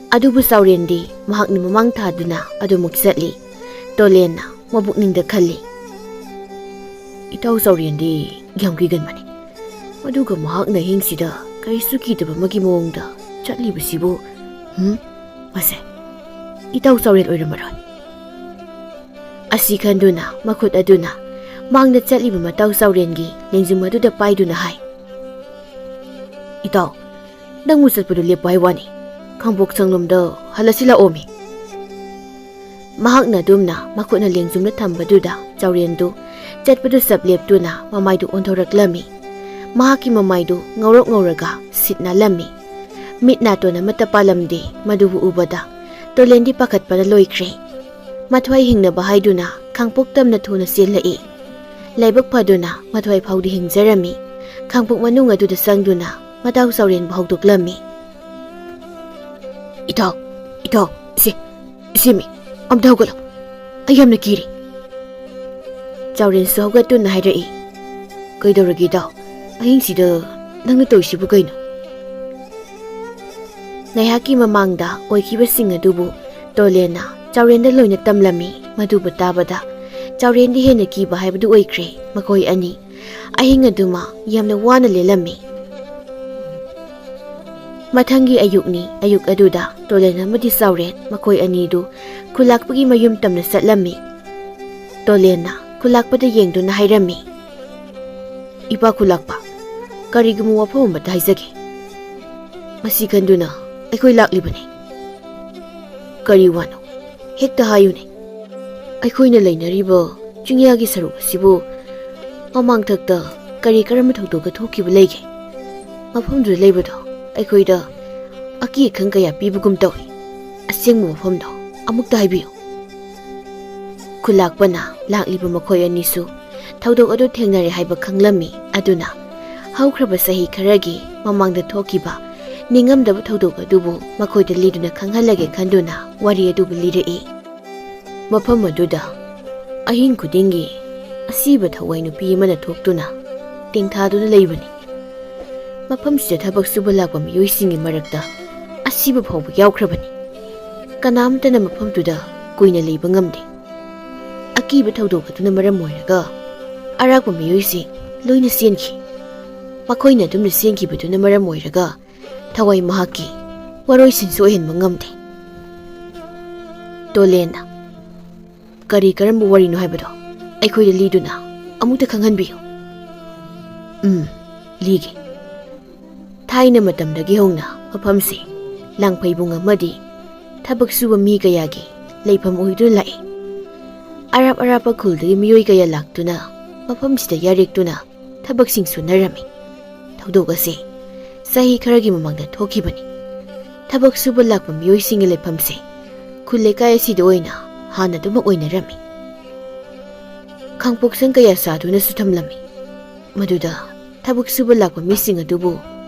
ꯑꯗꯨꯕꯨ ꯆꯥꯎꯔꯦꯟꯗꯤ ꯃꯍꯥꯛꯅ ꯃꯃꯥꯡ ꯊꯥꯗꯨꯅ ꯑꯗꯨꯃꯛ ꯆꯠꯂꯤ꯫ ꯇꯣꯂꯦꯟꯅ ꯃꯕꯨꯛꯅꯤꯡꯗ ꯈꯜꯂꯤ, "ꯏꯇꯥꯎ ꯆꯥꯎꯔꯦꯟꯗꯤ ꯌꯥꯝ ꯀꯤꯒꯟꯕꯅꯤ꯫ ꯑꯗꯨꯒ ꯃꯍꯥꯛꯅ ꯑꯍꯤꯡꯁꯤꯗ ꯀꯔꯤꯁꯨ ꯀꯤꯗꯕ ꯑꯃꯒꯤ ꯃꯑꯣꯡꯗ ꯆꯠꯂꯤꯕꯁꯤꯕꯨ, ꯍꯨꯝ? ꯃꯁꯦ ꯏꯇꯥꯎ ꯆꯥꯎꯔꯦꯟ ꯑꯣꯏꯔꯝꯃꯔꯣꯏ꯫" ꯑꯁꯤ ꯈꯟꯗꯨꯅ ꯃꯈꯨꯠ ꯑꯗꯨꯅ ꯃꯥꯡꯗ ꯆꯠꯂꯤꯕ ꯃꯇꯥꯎ ꯆꯥꯎꯔꯦꯟꯒꯤ ꯂꯦꯡꯖꯨꯝ ꯑꯗꯨꯗ ꯄꯥꯏꯗꯨꯅ ꯍꯥꯏ, "ꯏꯇꯥꯎ, ꯅꯪꯕꯨ ꯆꯠꯄꯗꯨ ꯂꯦꯞꯄꯨ ꯍꯥꯏ ꯋꯥꯅꯤ꯫ ꯈꯥꯡꯄꯣꯛ ꯁꯪꯂꯣꯝꯗ ꯍꯜꯂꯁꯤ ꯂꯥꯛꯑꯣꯃꯤ꯫" ꯃꯍꯥꯛꯅ ꯑꯗꯨꯝꯅ ꯃꯈꯨꯠꯅ ꯂꯦꯡꯖꯨꯝꯗ ꯊꯝꯕꯗꯨꯗ ꯆꯥꯎꯔꯦꯟꯗꯨ ꯆꯠꯄꯗꯨ ꯆꯞ ꯂꯦꯞꯇꯨꯅ ꯃꯃꯥꯏꯗꯨ ꯑꯣꯟꯊꯣꯔꯛꯂꯝꯃꯤ꯫ ꯃꯍꯥꯛꯀꯤ ꯃꯃꯥꯏꯗꯨ ꯉꯧꯔꯣꯛ ꯉꯧꯔꯒ ꯁꯤꯠ ꯅꯥꯜꯂꯝꯃꯤ꯫ ꯃꯤꯠ ꯅꯥꯇꯣꯟ ꯑꯃꯠꯇ ꯄꯥꯜꯂꯝꯗꯦ꯫ ꯃꯗꯨꯕꯨ ꯎꯕꯗ ꯇꯣꯂꯦꯟꯗꯤ ꯄꯥꯈꯠꯄꯅ ꯂꯣꯏꯈ꯭ꯔꯦ꯫ ꯃꯊ꯭ꯋꯥꯏ ꯍꯤꯡꯅꯕ ꯍꯥꯏꯗꯨꯅ ꯈꯥꯡꯄꯣꯛ ꯇꯝꯅ ꯊꯨꯅ ꯆꯦꯜꯂꯛꯏ꯫ ꯂꯥꯏꯕꯛ ꯐꯗꯨꯅ ꯃꯊ꯭ꯋꯥꯏ ꯐꯥꯎꯗꯤ ꯍꯤꯡꯖꯔꯝꯃꯤ꯫ ꯈꯥꯡꯄꯣꯛ ꯃꯅꯨꯡ ꯑꯗꯨꯗ ꯆꯪꯗꯨꯅ ꯃꯇꯥꯎ ꯆꯥꯎꯔꯦꯟꯕꯨ ꯍꯧꯗꯣꯛꯂꯝꯃꯤ꯫ "ꯏꯇꯥꯎ, ꯏꯇꯥꯎ, ꯏꯆꯦ, ꯏꯆꯦꯃꯤ, ꯑꯝꯇ ꯍꯧꯒꯠꯂꯣ꯫ ꯑꯩ ꯌꯥꯝꯅ ꯀꯤꯔꯦ꯫" ꯆꯥꯎꯔꯦꯟꯁꯨ ꯍꯧꯒꯠꯇꯨꯅ ꯍꯥꯏꯔꯛꯏ, "ꯀꯩꯗꯧꯔꯒꯦ ꯏꯇꯥꯎ? ꯑꯍꯤꯡꯁꯤꯗ ꯅꯪꯅ ꯇꯧꯔꯤꯁꯤꯕꯨ ꯀꯩꯅꯣ?" ꯉꯥꯏꯍꯥꯛꯀꯤ ꯃꯃꯥꯡꯗ ꯑꯣꯏꯈꯤꯕꯁꯤꯡ ꯑꯗꯨꯕꯨ ꯇꯣꯂꯦꯟꯅ ꯆꯥꯎꯔꯦꯟꯗ ꯂꯣꯏꯅ ꯇꯝꯂꯝꯃꯤ꯫ ꯃꯗꯨꯕꯨ ꯇꯥꯕꯗ ꯆꯥꯎꯔꯦꯟꯗꯤ ꯍꯦꯟꯅ ꯀꯤꯕ ꯍꯥꯏꯕꯗꯨ ꯑꯣꯏꯈ꯭ꯔꯦ꯫ ꯃꯈꯣꯏ ꯑꯅꯤ ꯑꯍꯤꯡ ꯑꯗꯨꯃ ꯌꯥꯝꯅ ꯋꯥꯅ ꯂꯦꯜꯂꯝꯃꯤ꯫ ꯃꯊꯪꯒꯤ ꯑꯌꯨꯛꯅꯤ꯫ ꯑꯌꯨꯛ ꯑꯗꯨꯗ ꯇꯣꯂꯦꯟ ꯑꯃꯗꯤ ꯆꯥꯎꯔꯦꯟ ꯃꯈꯣꯏ ꯑꯅꯤꯗꯨ ꯈꯨꯂꯥꯛꯄꯒꯤ ꯃꯌꯨꯝ ꯇꯝꯅ ꯆꯠꯂꯝꯃꯤ꯫ ꯇꯣꯂꯦꯟꯅ ꯈꯨꯂꯥꯛꯄꯗ ꯌꯦꯡꯗꯨꯅ ꯍꯥꯏꯔꯝꯃꯤ, "ꯏꯄꯥ ꯈꯨꯂꯥꯛꯄ, ꯀꯔꯤꯒꯨꯝꯕ ꯋꯥꯐꯝ ꯑꯃꯇ ꯍꯥꯏꯖꯒꯦ꯫ ꯃꯁꯤ ꯈꯟꯗꯨꯅ ꯑꯩꯈꯣꯏ ꯂꯥꯛꯂꯤꯕꯅꯤ꯫" "ꯀꯔꯤ ꯋꯥꯅꯣ? ꯍꯦꯛꯇ ꯍꯥꯏꯌꯨꯅꯦ꯫" "ꯑꯩꯈꯣꯏꯅ ꯂꯩꯅꯔꯤꯕ ꯆꯤꯡꯌꯥꯒꯤ ꯁꯔꯨꯛ ꯑꯁꯤꯕꯨ ꯃꯃꯥꯡꯊꯛꯇ ꯀꯔꯤ ꯀꯔꯝꯕ ꯊꯧꯗꯣꯛꯀ ꯊꯣꯛꯈꯤꯕ ꯂꯩꯒꯦ? ꯃꯐꯝꯗꯨꯗ ꯂꯩꯕꯗꯣ ꯑꯩꯈꯣꯏꯗ ꯑꯀꯤ ꯑꯈꯪ ꯀꯌꯥ ꯄꯤꯕꯒꯨꯝ ꯇꯧꯏ꯫ ꯑꯁꯦꯡꯕ ꯃꯐꯝꯗꯣ ꯑꯃꯨꯛꯇ ꯍꯥꯏꯕꯤꯌꯨ꯫" ꯈꯨꯂꯥꯛꯄꯅ ꯂꯥꯛꯂꯤꯕ ꯃꯈꯣꯏ ꯑꯅꯤꯁꯨ ꯊꯧꯗꯣꯛ ꯑꯗꯨ ꯊꯦꯡꯅꯔꯦ ꯍꯥꯏꯕ ꯈꯪꯂꯝꯃꯤ꯫ ꯑꯗꯨꯅ ꯍꯧꯈ꯭ꯔꯕ ꯆꯍꯤ ꯈꯔꯒꯤ ꯃꯃꯥꯡꯗ ꯊꯣꯛꯈꯤꯕ ꯅꯤꯡꯉꯝꯗꯕ ꯊꯧꯗꯣꯛ ꯑꯗꯨꯕꯨ ꯃꯈꯣꯏꯗ ꯂꯤꯗꯨꯅ ꯈꯪꯍꯜꯂꯒꯦ ꯈꯟꯗꯨꯅ ꯋꯥꯔꯤ ꯑꯗꯨꯕꯨ ꯂꯤꯔꯛꯏ꯫ ꯃꯐꯝ ꯑꯗꯨꯗ ꯑꯍꯤꯡ ꯈꯨꯗꯤꯡꯒꯤ ꯑꯁꯤꯕ ꯊꯋꯥꯏ ꯅꯨꯄꯤ ꯑꯃꯅ ꯊꯣꯛꯇꯨꯅ ꯇꯦꯡꯊꯥꯗꯨꯅ ꯂꯩꯕꯅꯤ꯫ ꯃꯐꯝꯁꯤꯗ ꯊꯕꯛ ꯁꯨꯕ ꯂꯥꯛꯄ ꯃꯤꯑꯣꯏꯁꯤꯡꯒꯤ ꯃꯔꯛꯇ ꯑꯁꯤꯕ ꯐꯥꯎꯕ ꯌꯥꯎꯈ꯭ꯔꯕꯅꯤ꯫ ꯀꯅꯥꯝꯇꯅ ꯃꯐꯝꯗꯨꯗ ꯀꯨꯏꯅ ꯂꯩꯕ ꯉꯝꯗꯦ꯫ ꯑꯀꯤꯕ ꯊꯧꯗꯣꯛ ꯑꯗꯨꯅ ꯃꯔꯝ ꯑꯣꯏꯔꯒ ꯑꯔꯥꯛꯄ ꯃꯤꯑꯣꯏꯁꯤꯡ ꯂꯣꯏꯅ ꯆꯦꯟꯈꯤ꯫ ꯃꯈꯣꯏꯅ ꯑꯗꯨꯝꯅ ꯆꯦꯟꯈꯤꯕꯗꯨꯅ ꯃꯔꯝ ꯑꯣꯏꯔꯒ ꯊꯋꯥꯏ ꯃꯍꯥꯛꯀꯤ ꯋꯥꯔꯣꯏꯁꯤꯟꯁꯨ ꯑꯣꯏꯍꯟꯕ ꯉꯝꯗꯦ꯫ ꯇꯣꯂꯦꯟꯅ, "ꯀꯔꯤ ꯀꯔꯝꯕ ꯋꯥꯔꯤꯅꯣ ꯍꯥꯏꯕꯗꯣ ꯑꯩꯈꯣꯏꯗ ꯂꯤꯗꯨꯅ ꯑꯃꯨꯛꯇ ꯈꯪꯍꯟꯕꯤꯌꯨ꯫" "ꯎꯝ, ꯂꯤꯒꯦ꯫ ꯊꯥꯏꯅ ꯃꯇꯝꯗꯒꯤ ꯍꯧꯅ ꯃꯐꯝꯁꯤ ꯂꯥꯡꯐꯩꯕꯨꯡ ꯑꯃꯗꯤ ꯊꯕꯛ ꯁꯨꯕ ꯃꯤ ꯀꯌꯥꯒꯤ ꯂꯩꯐꯝ ꯑꯣꯏꯗꯨꯅ ꯂꯥꯛꯏ꯫ ꯑꯔꯥꯞ ꯑꯔꯥꯞꯄ ꯈꯨꯜꯗꯒꯤ ꯃꯤꯑꯣꯏ ꯀꯌꯥ ꯂꯥꯛꯇꯨꯅ ꯃꯐꯝꯁꯤꯗ ꯌꯥꯔꯦꯛꯇꯨꯅ ꯊꯕꯛꯁꯤꯡ ꯁꯨꯅꯔꯝꯃꯤ꯫ ꯊꯧꯗꯣꯛ ꯑꯁꯤ ꯆꯍꯤ ꯈꯔꯒꯤ ꯃꯃꯥꯡꯗ ꯊꯣꯛꯈꯤꯕꯅꯤ꯫ ꯊꯕꯛ ꯁꯨꯕ ꯂꯥꯛꯄ ꯃꯤꯑꯣꯏꯁꯤꯡꯒꯤ ꯂꯩꯐꯝꯁꯦ ꯈꯨꯜ ꯂꯩꯀꯥꯏ ꯑꯁꯤꯗ ꯑꯣꯏꯅ ꯍꯥꯟꯅ ꯑꯗꯨꯃꯛ ꯑꯣꯏꯅꯔꯝꯃꯤ꯫ ꯈꯥꯡꯄꯣꯛꯁꯪ ꯀꯌꯥ ꯁꯥꯗꯨꯅꯁꯨ ꯊꯝꯂꯝꯃꯤ꯫ ꯃꯗꯨꯗ ꯊꯕꯛ ꯁꯨꯕ ꯂꯥꯛꯄ ꯃꯤꯁꯤꯡ ꯑꯗꯨꯕꯨ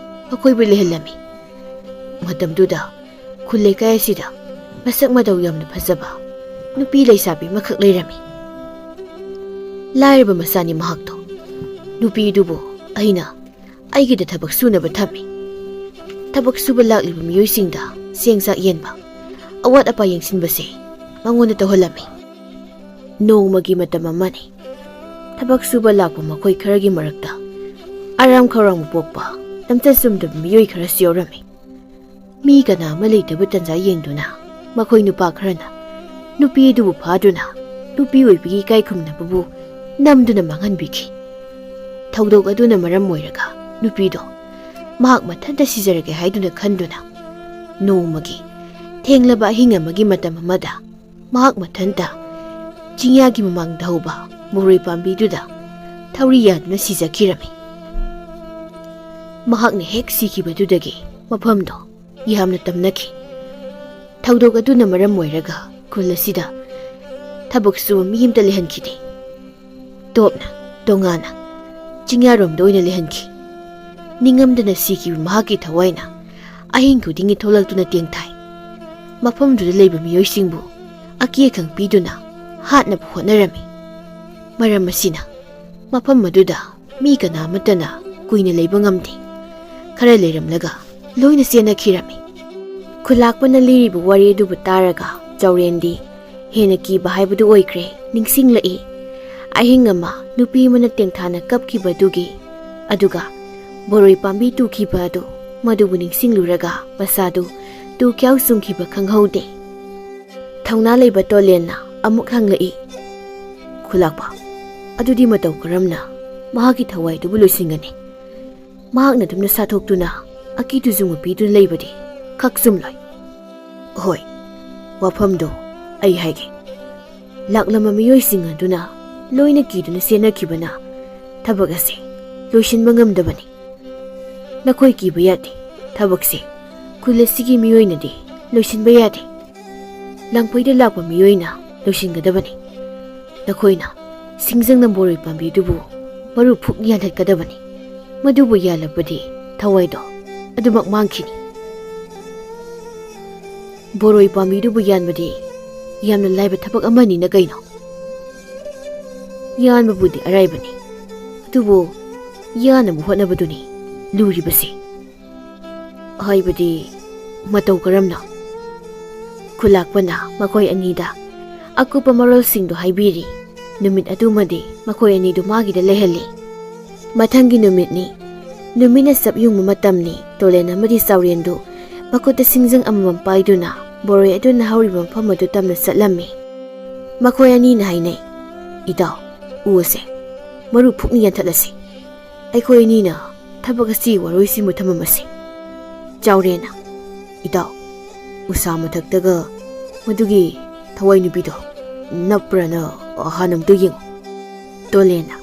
ꯃꯈꯣꯏꯕꯨ ꯂꯩꯍꯜꯂꯝꯃꯤ꯫ ꯃꯇꯝꯗꯨꯗ ꯈꯨꯜ ꯂꯩꯀꯥꯏ ꯑꯁꯤꯗ ꯃꯁꯛ ꯃꯇꯧ ꯌꯥꯝꯅ ꯐꯖꯕ ꯅꯨꯄꯤ ꯂꯩꯁꯥꯕꯤ ꯑꯃꯈꯛ ꯂꯩꯔꯝꯃꯤ꯫ ꯂꯥꯏꯔꯕ ꯃꯆꯥꯅꯤ ꯃꯍꯥꯛꯇꯣ꯫ ꯅꯨꯄꯤꯗꯨꯕꯨ ꯑꯩꯅ ꯑꯩꯒꯤꯗ ꯊꯕꯛ ꯁꯨꯅꯕ ꯊꯝꯃꯤ꯫ ꯊꯕꯛ ꯁꯨꯕ ꯂꯥꯛꯂꯤꯕ ꯃꯤꯑꯣꯏꯁꯤꯡꯗ ꯆꯦꯡ ꯆꯥꯛ ꯌꯦꯟꯕ, ꯑꯋꯥꯠ ꯑꯄꯥ ꯌꯦꯡꯁꯤꯟꯕꯁꯦ ꯃꯉꯣꯟꯗ ꯇꯧꯍꯜꯂꯝꯃꯤ꯫ ꯅꯣꯡꯃꯒꯤ ꯃꯇꯝ ꯑꯃꯅꯤ꯫ ꯊꯕꯛ ꯁꯨꯕ ꯂꯥꯛꯄ ꯃꯈꯣꯏ ꯈꯔꯒꯤ ꯃꯔꯛꯇ ꯑꯔꯥꯝ ꯈꯧꯔꯥꯡꯕ ꯄꯣꯛꯄ, ꯂꯝꯆꯠ ꯆꯨꯝꯗꯕ ꯃꯤꯑꯣꯏ ꯈꯔꯁꯨ ꯌꯥꯎꯔꯝꯃꯤ꯫ ꯃꯤ ꯀꯅꯥ ꯑꯃ ꯂꯩꯇꯕ ꯇꯟꯖꯥ ꯌꯦꯡꯗꯨꯅ ꯃꯈꯣꯏ ꯅꯨꯄꯥ ꯈꯔꯅ ꯅꯨꯄꯤ ꯑꯗꯨꯕꯨ ꯐꯥꯗꯨꯅ ꯅꯨꯄꯤ ꯑꯣꯏꯕꯒꯤ ꯏꯀꯥꯏ ꯈꯨꯝꯅꯕꯕꯨ ꯅꯝꯗꯨꯅ ꯃꯥꯡꯍꯟꯕꯤꯈꯤ꯫ ꯊꯧꯗꯣꯛ ꯑꯗꯨꯅ ꯃꯔꯝ ꯑꯣꯏꯔꯒ ꯅꯨꯄꯤꯗꯣ ꯃꯍꯥꯛ ꯃꯊꯟꯇ ꯁꯤꯖꯔꯒꯦ ꯍꯥꯏꯗꯨꯅ ꯈꯟꯗꯨꯅ ꯅꯣꯡꯃꯒꯤ ꯊꯦꯡꯂꯕ ꯑꯍꯤꯡ ꯑꯃꯒꯤ ꯃꯇꯝ ꯑꯃꯗ ꯃꯍꯥꯛ ꯃꯊꯟꯇ ꯆꯤꯡꯌꯥꯒꯤ ꯃꯃꯥꯡꯗ ꯍꯧꯕ ꯃꯣꯔꯣꯏ ꯄꯥꯝꯕꯤꯗꯨꯗ ꯊꯧꯔꯤ ꯌꯥꯗꯨꯅ ꯁꯤꯖꯈꯤꯔꯝꯃꯤ꯫ ꯃꯍꯥꯛꯅ ꯍꯦꯛ ꯁꯤꯈꯤꯕꯗꯨꯗꯒꯤ ꯃꯐꯝꯗꯣ ꯌꯥꯝꯅ ꯇꯝꯅꯈꯤ꯫ ꯊꯧꯗꯣꯛ ꯑꯗꯨꯅ ꯃꯔꯝ ꯑꯣꯏꯔꯒ ꯈꯨꯜ ꯑꯁꯤꯗ ꯊꯕꯛ ꯁꯨꯕ ꯃꯤ ꯑꯃꯇ ꯂꯩꯍꯟꯈꯤꯗꯦ꯫ ꯇꯣꯞꯅ, ꯇꯣꯉꯥꯟꯅ ꯆꯤꯡꯌꯥꯔꯣꯝꯗ ꯑꯣꯏꯅ ꯂꯩꯍꯟꯈꯤ꯫ ꯅꯤꯡꯉꯝꯗꯅ ꯁꯤꯈꯤꯕ ꯃꯍꯥꯛꯀꯤ ꯊꯋꯥꯏꯅ ꯑꯍꯤꯡ ꯈꯨꯗꯤꯡꯒꯤ ꯊꯣꯛꯂꯛꯇꯨꯅ ꯇꯦꯡꯊꯥꯏ꯫ ꯃꯐꯝꯗꯨꯗ ꯂꯩꯕ ꯃꯤꯑꯣꯏꯁꯤꯡꯕꯨ ꯑꯀꯤ ꯑꯈꯪ ꯄꯤꯗꯨꯅ ꯍꯥꯠꯅꯕ ꯍꯣꯠꯅꯔꯝꯃꯤ꯫ ꯃꯔꯝ ꯑꯁꯤꯅ ꯃꯐꯝ ꯑꯗꯨꯗ ꯃꯤ ꯀꯅꯥ ꯑꯃꯠꯇꯅ ꯀꯨꯏꯅ ꯂꯩꯕ ꯉꯝꯗꯦ꯫ ꯈꯔ ꯂꯩꯔꯝꯂꯒ ꯂꯣꯏꯅ ꯆꯦꯟꯅꯈꯤꯔꯝꯃꯤ꯫ ꯈꯨꯂꯥꯛꯄꯅ ꯂꯤꯔꯤꯕ ꯋꯥꯔꯤ ꯑꯗꯨꯕꯨ ꯇꯥꯔꯒ ꯆꯥꯎꯔꯦꯟꯗꯤ ꯍꯦꯟꯅ ꯀꯤꯕ ꯍꯥꯏꯕꯗꯨ ꯑꯣꯏꯈ꯭ꯔꯦ꯫ ꯅꯤꯡꯁꯤꯡꯂꯛꯏ, ꯑꯍꯤꯡ ꯑꯃ ꯅꯨꯄꯤ ꯑꯃꯅ ꯇꯦꯡꯊꯥꯅ ꯀꯞꯈꯤꯕ ꯑꯗꯨꯒꯤ, ꯑꯗꯨꯒ ꯕꯣꯔꯣꯏ ꯄꯥꯝꯕꯤ ꯇꯨꯈꯤꯕ ꯑꯗꯨ, ꯃꯗꯨꯕꯨ ꯅꯤꯡꯁꯤꯡꯂꯨꯔꯒ ꯃꯁꯥꯗꯨ ꯇꯨ ꯀ꯭ꯌꯥꯎ ꯆꯨꯡꯈꯤꯕ ꯈꯪꯍꯧꯗꯦ꯫ ꯊꯧꯅꯥ ꯂꯩꯕ ꯇꯣꯂꯦꯟꯅ ꯑꯃꯨꯛ ꯍꯪꯂꯛꯏ, "ꯈꯨꯂꯥꯛꯄ, ꯑꯗꯨꯗꯤ ꯃꯇꯧ ꯀꯔꯝꯅ ꯃꯍꯥꯛꯀꯤ ꯊꯋꯥꯏꯗꯨꯕꯨ ꯂꯣꯏꯁꯤꯟꯒꯅꯤ? ꯃꯍꯥꯛꯅ ꯑꯗꯨꯝꯅ ꯁꯥꯊꯣꯛꯇꯨꯅ ꯑꯀꯤ ꯇꯨꯖꯨꯡꯕ ꯄꯤꯗꯨꯅ ꯂꯩꯕꯗꯤ ꯈꯛ ꯆꯨꯝꯂꯣꯏ꯫" "ꯍꯣꯏ, ꯋꯥꯐꯝꯗꯣ ꯑꯩ ꯍꯥꯏꯒꯦ꯫ ꯂꯥꯛꯂꯝꯕ ꯃꯤꯑꯣꯏꯁꯤꯡ ꯑꯗꯨꯅ ꯂꯣꯏꯅ ꯀꯤꯗꯨꯅ ꯆꯦꯟꯅꯈꯤꯕꯅ ꯊꯕꯛ ꯑꯁꯤ ꯂꯣꯏꯁꯤꯟꯕ ꯉꯝꯗꯕꯅꯤ꯫ ꯅꯈꯣꯏ ꯀꯤꯕ ꯌꯥꯗꯦ꯫ ꯊꯕꯛꯁꯦ ꯈꯨꯜ ꯑꯁꯤꯒꯤ ꯃꯤꯑꯣꯏꯅꯗꯤ ꯂꯣꯏꯁꯤꯟꯕ ꯌꯥꯗꯦ꯫ ꯂꯥꯡꯐꯩꯗ ꯂꯥꯛꯄ ꯃꯤꯑꯣꯏꯅ ꯂꯣꯏꯁꯤꯟꯒꯗꯕꯅꯤ꯫ ꯅꯈꯣꯏꯅ ꯁꯤꯡꯖꯪꯅ ꯕꯣꯔꯣꯏ ꯄꯥꯝꯕꯤꯗꯨꯕꯨ ꯃꯔꯨ ꯐꯨꯛ ꯌꯥꯟꯊꯠꯀꯗꯕꯅꯤ꯫ ꯃꯗꯨꯕꯨ ꯌꯥꯜꯂꯕꯗꯤ ꯊꯋꯥꯏꯗꯣ ꯑꯗꯨꯃꯛ ꯃꯥꯡꯈꯤꯅꯤ꯫" "ꯕꯣꯔꯣꯏ ꯄꯥꯝꯕꯤꯗꯨꯕꯨ ꯌꯥꯟꯕꯗꯤ ꯌꯥꯝꯅ ꯂꯥꯏꯕ ꯊꯕꯛ ꯑꯃꯅꯤꯅ ꯀꯩꯅꯣ?" "ꯌꯥꯟꯕꯕꯨꯗꯤ ꯑꯔꯥꯏꯕꯅꯤ, ꯑꯗꯨꯕꯨ ꯌꯥꯟꯅꯕ ꯍꯣꯠꯅꯕꯗꯨꯅꯤ ꯂꯨꯔꯤꯕꯁꯤ꯫" "ꯍꯥꯏꯕꯗꯤ ꯃꯇꯧ ꯀꯔꯝꯅ?" ꯈꯨꯂꯥꯛꯄꯅ ꯃꯈꯣꯏ ꯑꯅꯤꯗ ꯑꯀꯨꯞꯄ ꯃꯔꯣꯜꯁꯤꯡꯗꯨ ꯍꯥꯏꯕꯤꯔꯤ꯫ ꯅꯨꯃꯤꯠ ꯑꯗꯨꯃꯗꯤ ꯃꯈꯣꯏ ꯑꯅꯤꯗꯨ ꯃꯥꯒꯤꯗ ꯂꯩꯍꯜꯂꯤ꯫ ꯃꯊꯪꯒꯤ ꯅꯨꯃꯤꯠꯅꯤ꯫ ꯅꯨꯃꯤꯠꯅ ꯆꯞ ꯌꯨꯡꯕ ꯃꯇꯝꯅꯤ꯫ ꯇꯣꯂꯦꯟ ꯑꯃꯗꯤ ꯆꯥꯎꯔꯦꯟꯗꯨ ꯃꯈꯨꯠꯇ ꯁꯤꯡꯖꯪ ꯑꯃꯃꯝ ꯄꯥꯏꯗꯨꯅ ꯕꯣꯔꯣꯏ ꯑꯗꯨꯅ ꯍꯧꯔꯤꯕ ꯃꯐꯝ ꯑꯗꯨ ꯇꯝꯅ ꯆꯠꯂꯝꯃꯤ꯫ ꯃꯈꯣꯏ ꯑꯅꯤꯅ ꯍꯥꯏꯅꯩ, "ꯏꯇꯥꯎ, ꯎ ꯑꯁꯦ ꯃꯔꯨ ꯐꯨꯛꯅ ꯌꯥꯟꯊꯠꯂꯁꯤ꯫ ꯑꯩꯈꯣꯏ ꯑꯅꯤꯅ ꯊꯕꯛ ꯑꯁꯤ ꯋꯥꯔꯣꯏꯁꯤꯟꯕꯨ ꯊꯝꯃꯝꯃꯁꯤ꯫" ꯆꯥꯎꯔꯦꯟꯅ, "ꯏꯇꯥꯎ, ꯎꯁꯥ ꯃꯊꯛꯇꯒ ꯃꯗꯨꯒꯤ ꯊꯋꯥꯏ ꯅꯨꯄꯤꯗꯣ ꯅꯞꯄ꯭ꯔꯅ ꯍꯥꯟꯅ ꯑꯝꯇ ꯌꯦꯡꯉꯨ꯫" ꯇꯣꯂꯦꯟꯅ,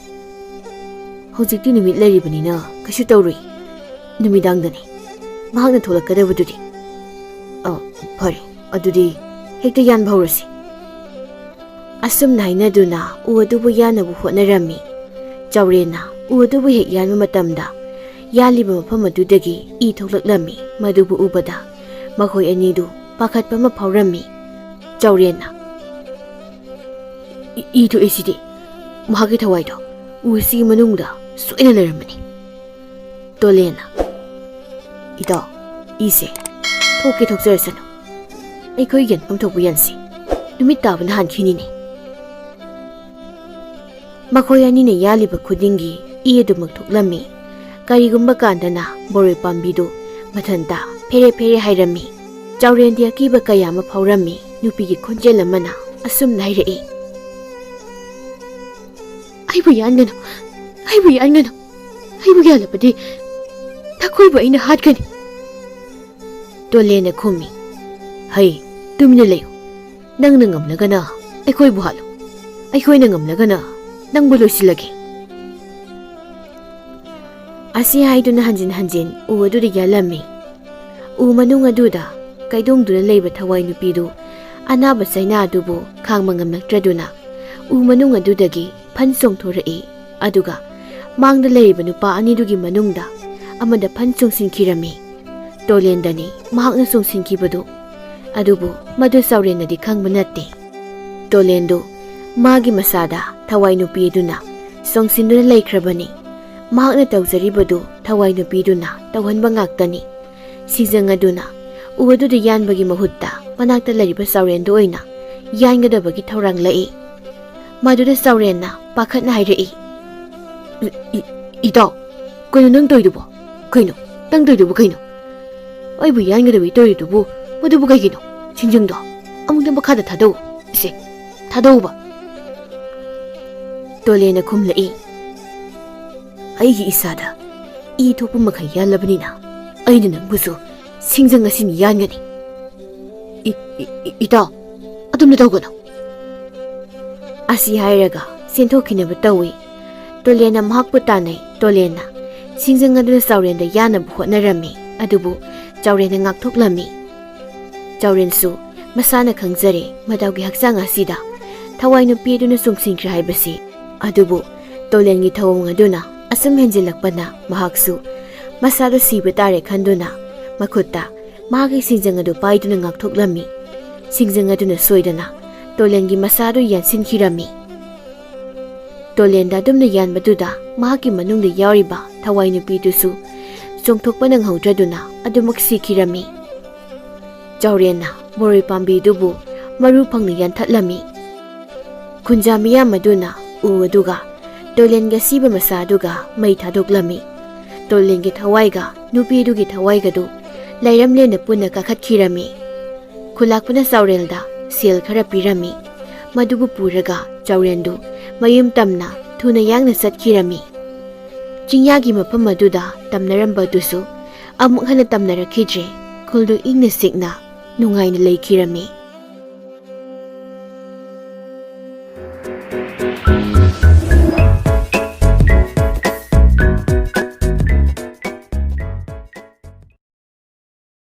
"ꯍꯧꯖꯤꯛꯇꯤ ꯅꯨꯃꯤꯠ ꯂꯩꯔꯤꯕꯅꯤꯅ ꯀꯩꯁꯨ ꯇꯧꯔꯨꯏ꯫ ꯅꯨꯃꯤꯗꯥꯡꯗꯅꯤ ꯃꯍꯥꯛꯅ ꯊꯣꯛꯂꯛꯀꯗꯕꯗꯨꯗꯤ꯫ ꯑ, ꯐꯔꯦ, ꯑꯗꯨꯗꯤ ꯍꯦꯛꯇ ꯌꯥꯟꯕ ꯍꯧꯔꯁꯤ꯫" ꯑꯁꯨꯝꯅ ꯍꯥꯏꯅꯗꯨꯅ ꯎ ꯑꯗꯨꯕꯨ ꯌꯥꯟꯅꯕ ꯍꯣꯠꯅꯔꯝꯃꯤ꯫ ꯆꯥꯎꯔꯦꯟꯅ ꯎ ꯑꯗꯨꯕꯨ ꯍꯦꯛ ꯌꯥꯟꯕ ꯃꯇꯝꯗ ꯌꯥꯜꯂꯤꯕ ꯃꯐꯝ ꯑꯗꯨꯗꯒꯤ ꯏ ꯊꯣꯛꯂꯛꯂꯝꯃꯤ꯫ ꯃꯗꯨꯕꯨ ꯎꯕꯗ ꯃꯈꯣꯏ ꯑꯅꯤꯗꯨ ꯄꯥꯈꯠꯄ ꯑꯃ ꯐꯥꯎꯔꯝꯃꯤ꯫ ꯆꯥꯎꯔꯦꯟꯅ, "ꯏ, ꯏ ꯊꯣꯛꯏꯁꯤꯗꯤ꯫ ꯃꯍꯥꯛꯀꯤ ꯊꯋꯥꯏꯗꯣ ꯎ ꯑꯁꯤꯒꯤ ꯃꯅꯨꯡꯗ ꯁꯣꯏꯅ ꯂꯩꯔꯝꯃꯅꯤ꯫" ꯇꯣꯂꯦꯟꯅ, "ꯏꯇꯥꯎ, ꯏꯁꯦ ꯊꯣꯛꯀꯦ ꯊꯣꯛꯆꯔꯁꯅꯨ꯫ ꯑꯩꯈꯣꯏ ꯌꯦꯟꯐꯝ ꯊꯣꯛꯄ ꯌꯦꯟꯁꯤ ꯅꯨꯃꯤꯠ ꯇꯥꯕꯅ ꯍꯥꯟꯈꯤꯅꯤꯅꯦ꯫" ꯃꯈꯣꯏ ꯑꯅꯤꯅ ꯌꯥꯜꯂꯤꯕ ꯈꯨꯗꯤꯡꯒꯤ ꯏ ꯑꯗꯨꯃꯛ ꯊꯣꯛꯂꯝꯃꯤ꯫ ꯀꯔꯤꯒꯨꯝꯕ ꯀꯥꯟꯗꯅ ꯕꯣꯔꯣꯏ ꯄꯥꯝꯕꯤꯗꯨ ꯃꯊꯟꯇ ꯐꯦꯔꯦ ꯐꯦꯔꯦ ꯍꯥꯏꯔꯝꯃꯤ꯫ ꯆꯥꯎꯔꯦꯟꯗꯤ ꯑꯀꯤꯕ ꯀꯌꯥ ꯑꯃ ꯐꯥꯎꯔꯝꯃꯤ꯫ ꯅꯨꯄꯤꯒꯤ ꯈꯣꯟꯖꯦꯜ ꯑꯃꯅ ꯑꯁꯨꯝꯅ ꯍꯥꯏꯔꯛꯏ, "ꯑꯩꯕꯨ ꯌꯥꯟꯒꯅꯨ, ꯑꯩꯕꯨ ꯌꯥꯟꯒꯅꯨ, ꯑꯩꯕꯨ ꯌꯥꯜꯂꯕꯗꯤ ꯅꯈꯣꯏꯕꯨ ꯑꯩꯅ ꯍꯥꯠꯀꯅꯤ꯫" ꯇꯣꯂꯦꯟꯅ ꯈꯨꯝꯃꯤ, "ꯍꯩ, ꯇꯨꯃꯤꯟꯅ ꯂꯩꯌꯨ꯫ ꯅꯪꯅ ꯉꯝꯂꯒꯅ ꯑꯩꯈꯣꯏꯕꯨ ꯍꯥꯠꯂꯨ, ꯑꯩꯈꯣꯏꯅ ꯉꯝꯂꯒꯅ ꯅꯪꯕꯨ ꯂꯣꯏꯁꯤꯜꯂꯒꯦ꯫" ꯑꯁꯤ ꯍꯥꯏꯗꯨꯅ ꯍꯟꯖꯤꯟ ꯍꯟꯖꯤꯟ ꯎ ꯑꯗꯨꯗ ꯌꯥꯜꯂꯝꯃꯤ꯫ ꯎ ꯃꯅꯨꯡ ꯑꯗꯨꯗ ꯀꯩꯗꯣꯡꯗꯨꯅ ꯂꯩꯕ ꯊꯋꯥꯏ ꯅꯨꯄꯤꯗꯨ ꯑꯅꯥꯕ ꯆꯩꯅꯥ ꯑꯗꯨꯕꯨ ꯈꯥꯡꯕ ꯉꯝꯂꯛꯇ꯭ꯔꯗꯨꯅ ꯎ ꯃꯅꯨꯡ ꯑꯗꯨꯗꯒꯤ ꯐꯟ ꯆꯣꯡꯊꯣꯔꯛꯏ꯫ ꯑꯗꯨꯒ ꯃꯥꯡꯗ ꯂꯩꯔꯤꯕ ꯅꯨꯄꯥ ꯑꯅꯤꯗꯨꯒꯤ ꯃꯅꯨꯡꯗ ꯑꯃꯗ ꯐꯟ ꯆꯣꯡꯁꯤꯟꯈꯤꯔꯝꯃꯤ꯫ ꯇꯣꯂꯦꯟꯗꯅꯤ ꯃꯍꯥꯛꯅ ꯆꯣꯡꯁꯤꯟꯈꯤꯕꯗꯨ꯫ ꯑꯗꯨꯕꯨ ꯃꯗꯨ ꯆꯥꯎꯔꯦꯟꯅꯗꯤ ꯈꯪꯕ ꯅꯠꯇꯦ꯫ ꯇꯣꯂꯦꯟꯗꯨ ꯃꯥꯒꯤ ꯃꯁꯥꯗ ꯊꯋꯥꯏ ꯅꯨꯄꯤ ꯑꯗꯨꯅ ꯆꯣꯡꯁꯤꯟꯗꯨꯅ ꯂꯩꯈ꯭ꯔꯕꯅꯤ꯫ ꯃꯍꯥꯛꯅ ꯇꯧꯖꯔꯤꯕꯗꯨ ꯊꯋꯥꯏ ꯅꯨꯄꯤꯗꯨꯅ ꯇꯧꯍꯟꯕ ꯉꯥꯛꯇꯅꯤ꯫ ꯁꯤꯡꯖꯪ ꯑꯗꯨꯅ ꯎ ꯑꯗꯨꯗ ꯌꯥꯟꯕꯒꯤ ꯃꯍꯨꯠꯇ ꯃꯅꯥꯛꯇ ꯂꯩꯔꯤꯕ ꯆꯥꯎꯔꯦꯟꯗꯨ ꯑꯣꯏꯅ ꯌꯥꯟꯒꯗꯕꯒꯤ ꯊꯧꯔꯥꯡꯂꯛꯏ꯫ ꯃꯗꯨꯗ ꯆꯥꯎꯔꯦꯟꯅ ꯄꯥꯈꯠꯅ ꯍꯥꯏꯔꯛꯏ, "ꯏ-, ꯏ-, ꯏꯇꯥꯎ, ꯀꯩꯅꯣ ꯅꯪ ꯇꯧꯔꯤꯗꯨꯕꯣ? ꯀꯩꯅꯣ ꯅꯪ ꯇꯧꯔꯤꯗꯨꯕꯨ ꯀꯩꯅꯣ? ꯑꯩꯕꯨ ꯌꯥꯟꯒꯗꯕꯒꯤ ꯇꯧꯔꯤꯗꯨꯕꯨ ꯃꯗꯨꯕꯨ ꯀꯩꯒꯤꯅꯣ? ꯁꯤꯡꯖꯪꯗꯣ ꯑꯃꯨꯛꯇ ꯃꯈꯥꯗ ꯊꯥꯗꯧ꯫ ꯏꯁꯦ, ꯊꯥꯗꯧꯕ꯫" ꯇꯣꯂꯦꯟꯅ ꯈꯨꯝꯂꯛꯏ, "ꯑꯩꯒꯤ ꯏꯁꯥꯗ ꯏ ꯊꯣꯛꯄ ꯃꯈꯩ ꯌꯥꯜꯂꯕꯅꯤꯅ ꯑꯩꯅ ꯅꯪꯕꯨꯁꯨ ꯁꯤꯡꯖꯪ ꯑꯁꯤꯅ ꯌꯥꯟꯒꯅꯤ꯫" "ꯏ-, ꯏ-, ꯏ-, ꯏꯇꯥꯎ, ꯑꯗꯨꯝꯅ ꯇꯧꯒꯅꯨ꯫" ꯑꯁꯤ ꯍꯥꯏꯔꯒ ꯆꯦꯟꯊꯣꯛꯈꯤꯅꯕ ꯇꯧꯏ꯫ ꯇꯣꯂꯦꯟꯅ ꯃꯍꯥꯛꯄꯨ ꯇꯥꯟꯅꯩ꯫ ꯇꯣꯂꯦꯟꯅ ꯁꯤꯡꯖꯪ ꯑꯗꯨꯅ ꯆꯥꯎꯔꯦꯟꯗ ꯌꯥꯟꯅꯕ ꯍꯣꯠꯅꯔꯝꯃꯤ, ꯑꯗꯨꯕꯨ ꯆꯥꯎꯔꯦꯟꯅ ꯉꯥꯛꯊꯣꯛꯂꯝꯃꯤ꯫ ꯆꯥꯎꯔꯦꯟꯁꯨ ꯃꯁꯥꯅ ꯈꯪꯖꯔꯦ, ꯃꯇꯥꯎꯒꯤ ꯍꯛꯆꯥꯡ ꯑꯁꯤꯗ ꯊꯋꯥꯏ ꯅꯨꯄꯤ ꯑꯗꯨꯅ ꯆꯣꯡꯁꯤꯟꯈ꯭ꯔꯦ ꯍꯥꯏꯕꯁꯤ꯫ ꯑꯗꯨꯕꯨ ꯇꯣꯂꯦꯟꯒꯤ ꯊꯧꯑꯣꯡ ꯑꯗꯨꯅ ꯑꯁꯨꯝ ꯍꯦꯟꯖꯤꯜꯂꯛꯄꯅ ꯃꯍꯥꯛꯁꯨ ꯃꯁꯥꯗ ꯁꯤꯕ ꯇꯥꯔꯦ ꯈꯟꯗꯨꯅ ꯃꯈꯨꯠꯇ ꯃꯍꯥꯛꯀꯤ ꯁꯤꯡꯖꯪ ꯑꯗꯨ ꯄꯥꯏꯗꯨꯅ ꯉꯥꯛꯊꯣꯛꯂꯝꯃꯤ꯫ ꯁꯤꯡꯖꯪ ꯑꯗꯨꯅ ꯁꯣꯏꯗꯅ ꯇꯣꯂꯦꯟꯒꯤ ꯃꯁꯥ ꯑꯗꯨ ꯌꯥꯟꯁꯤꯟꯈꯤꯔꯝꯃꯤ꯫ ꯇꯣꯂꯦꯟꯗ ꯑꯗꯨꯝꯅ ꯌꯥꯟꯕꯗꯨꯗ ꯃꯍꯥꯛꯀꯤ ꯃꯅꯨꯡꯗ ꯌꯥꯎꯔꯤꯕ ꯊꯋꯥꯏ ꯅꯨꯄꯤꯗꯨꯁꯨ ꯆꯣꯡꯊꯣꯛꯄ ꯅꯪꯍꯧꯗ꯭ꯔꯗꯨꯅ ꯑꯗꯨꯃꯛ ꯁꯤꯈꯤꯔꯝꯃꯤ꯫ ꯆꯥꯎꯔꯦꯟꯅ ꯕꯣꯔꯣꯏ ꯄꯥꯝꯕꯤꯗꯨꯕꯨ ꯃꯔꯨ ꯐꯪꯅ ꯌꯥꯟꯊꯠꯂꯝꯃꯤ꯫ ꯈꯨꯟꯖꯥ ꯃꯤꯌꯥꯝ ꯑꯗꯨꯅ ꯎ ꯑꯗꯨꯒ ꯇꯣꯂꯦꯟꯒꯤ ꯑꯁꯤꯕ ꯃꯁꯥ ꯑꯗꯨꯒ ꯃꯩ ꯊꯥꯗꯣꯛꯂꯝꯃꯤ꯫ ꯇꯣꯂꯦꯟꯒꯤ ꯊꯋꯥꯏꯒ ꯅꯨꯄꯤꯗꯨꯒꯤ ꯊꯋꯥꯏꯒꯗꯨ ꯂꯩꯔꯝꯂꯦꯟꯅ ꯄꯨꯟꯅ ꯀꯥꯈꯠꯈꯤꯔꯝꯃꯤ꯫ ꯈꯨꯂꯥꯛꯄꯅ ꯆꯥꯎꯔꯦꯜꯗ ꯁꯦꯜ ꯈꯔ ꯄꯤꯔꯝꯃꯤ꯫ ꯃꯗꯨꯕꯨ ꯄꯨꯔꯒ ꯆꯥꯎꯔꯦꯟꯗꯨ ꯃꯌꯨꯝ ꯇꯝꯅ ꯊꯨꯅ ꯌꯥꯡꯅ ꯆꯠꯈꯤꯔꯝꯃꯤ꯫ ꯆꯤꯡꯌꯥꯒꯤ ꯃꯐꯝ ꯑꯗꯨꯗ ꯇꯝꯅꯔꯝꯕ ꯑꯗꯨꯁꯨ ꯑꯃꯨꯛ ꯍꯟꯅ ꯇꯝꯅꯔꯛꯈꯤꯗ꯭ꯔꯦ꯫ ꯈꯨꯜꯗꯨ ꯏꯪꯅ ꯆꯤꯛꯅ ꯅꯨꯡꯉꯥꯏꯅ ꯂꯩꯈꯤꯔꯝꯃꯤ꯫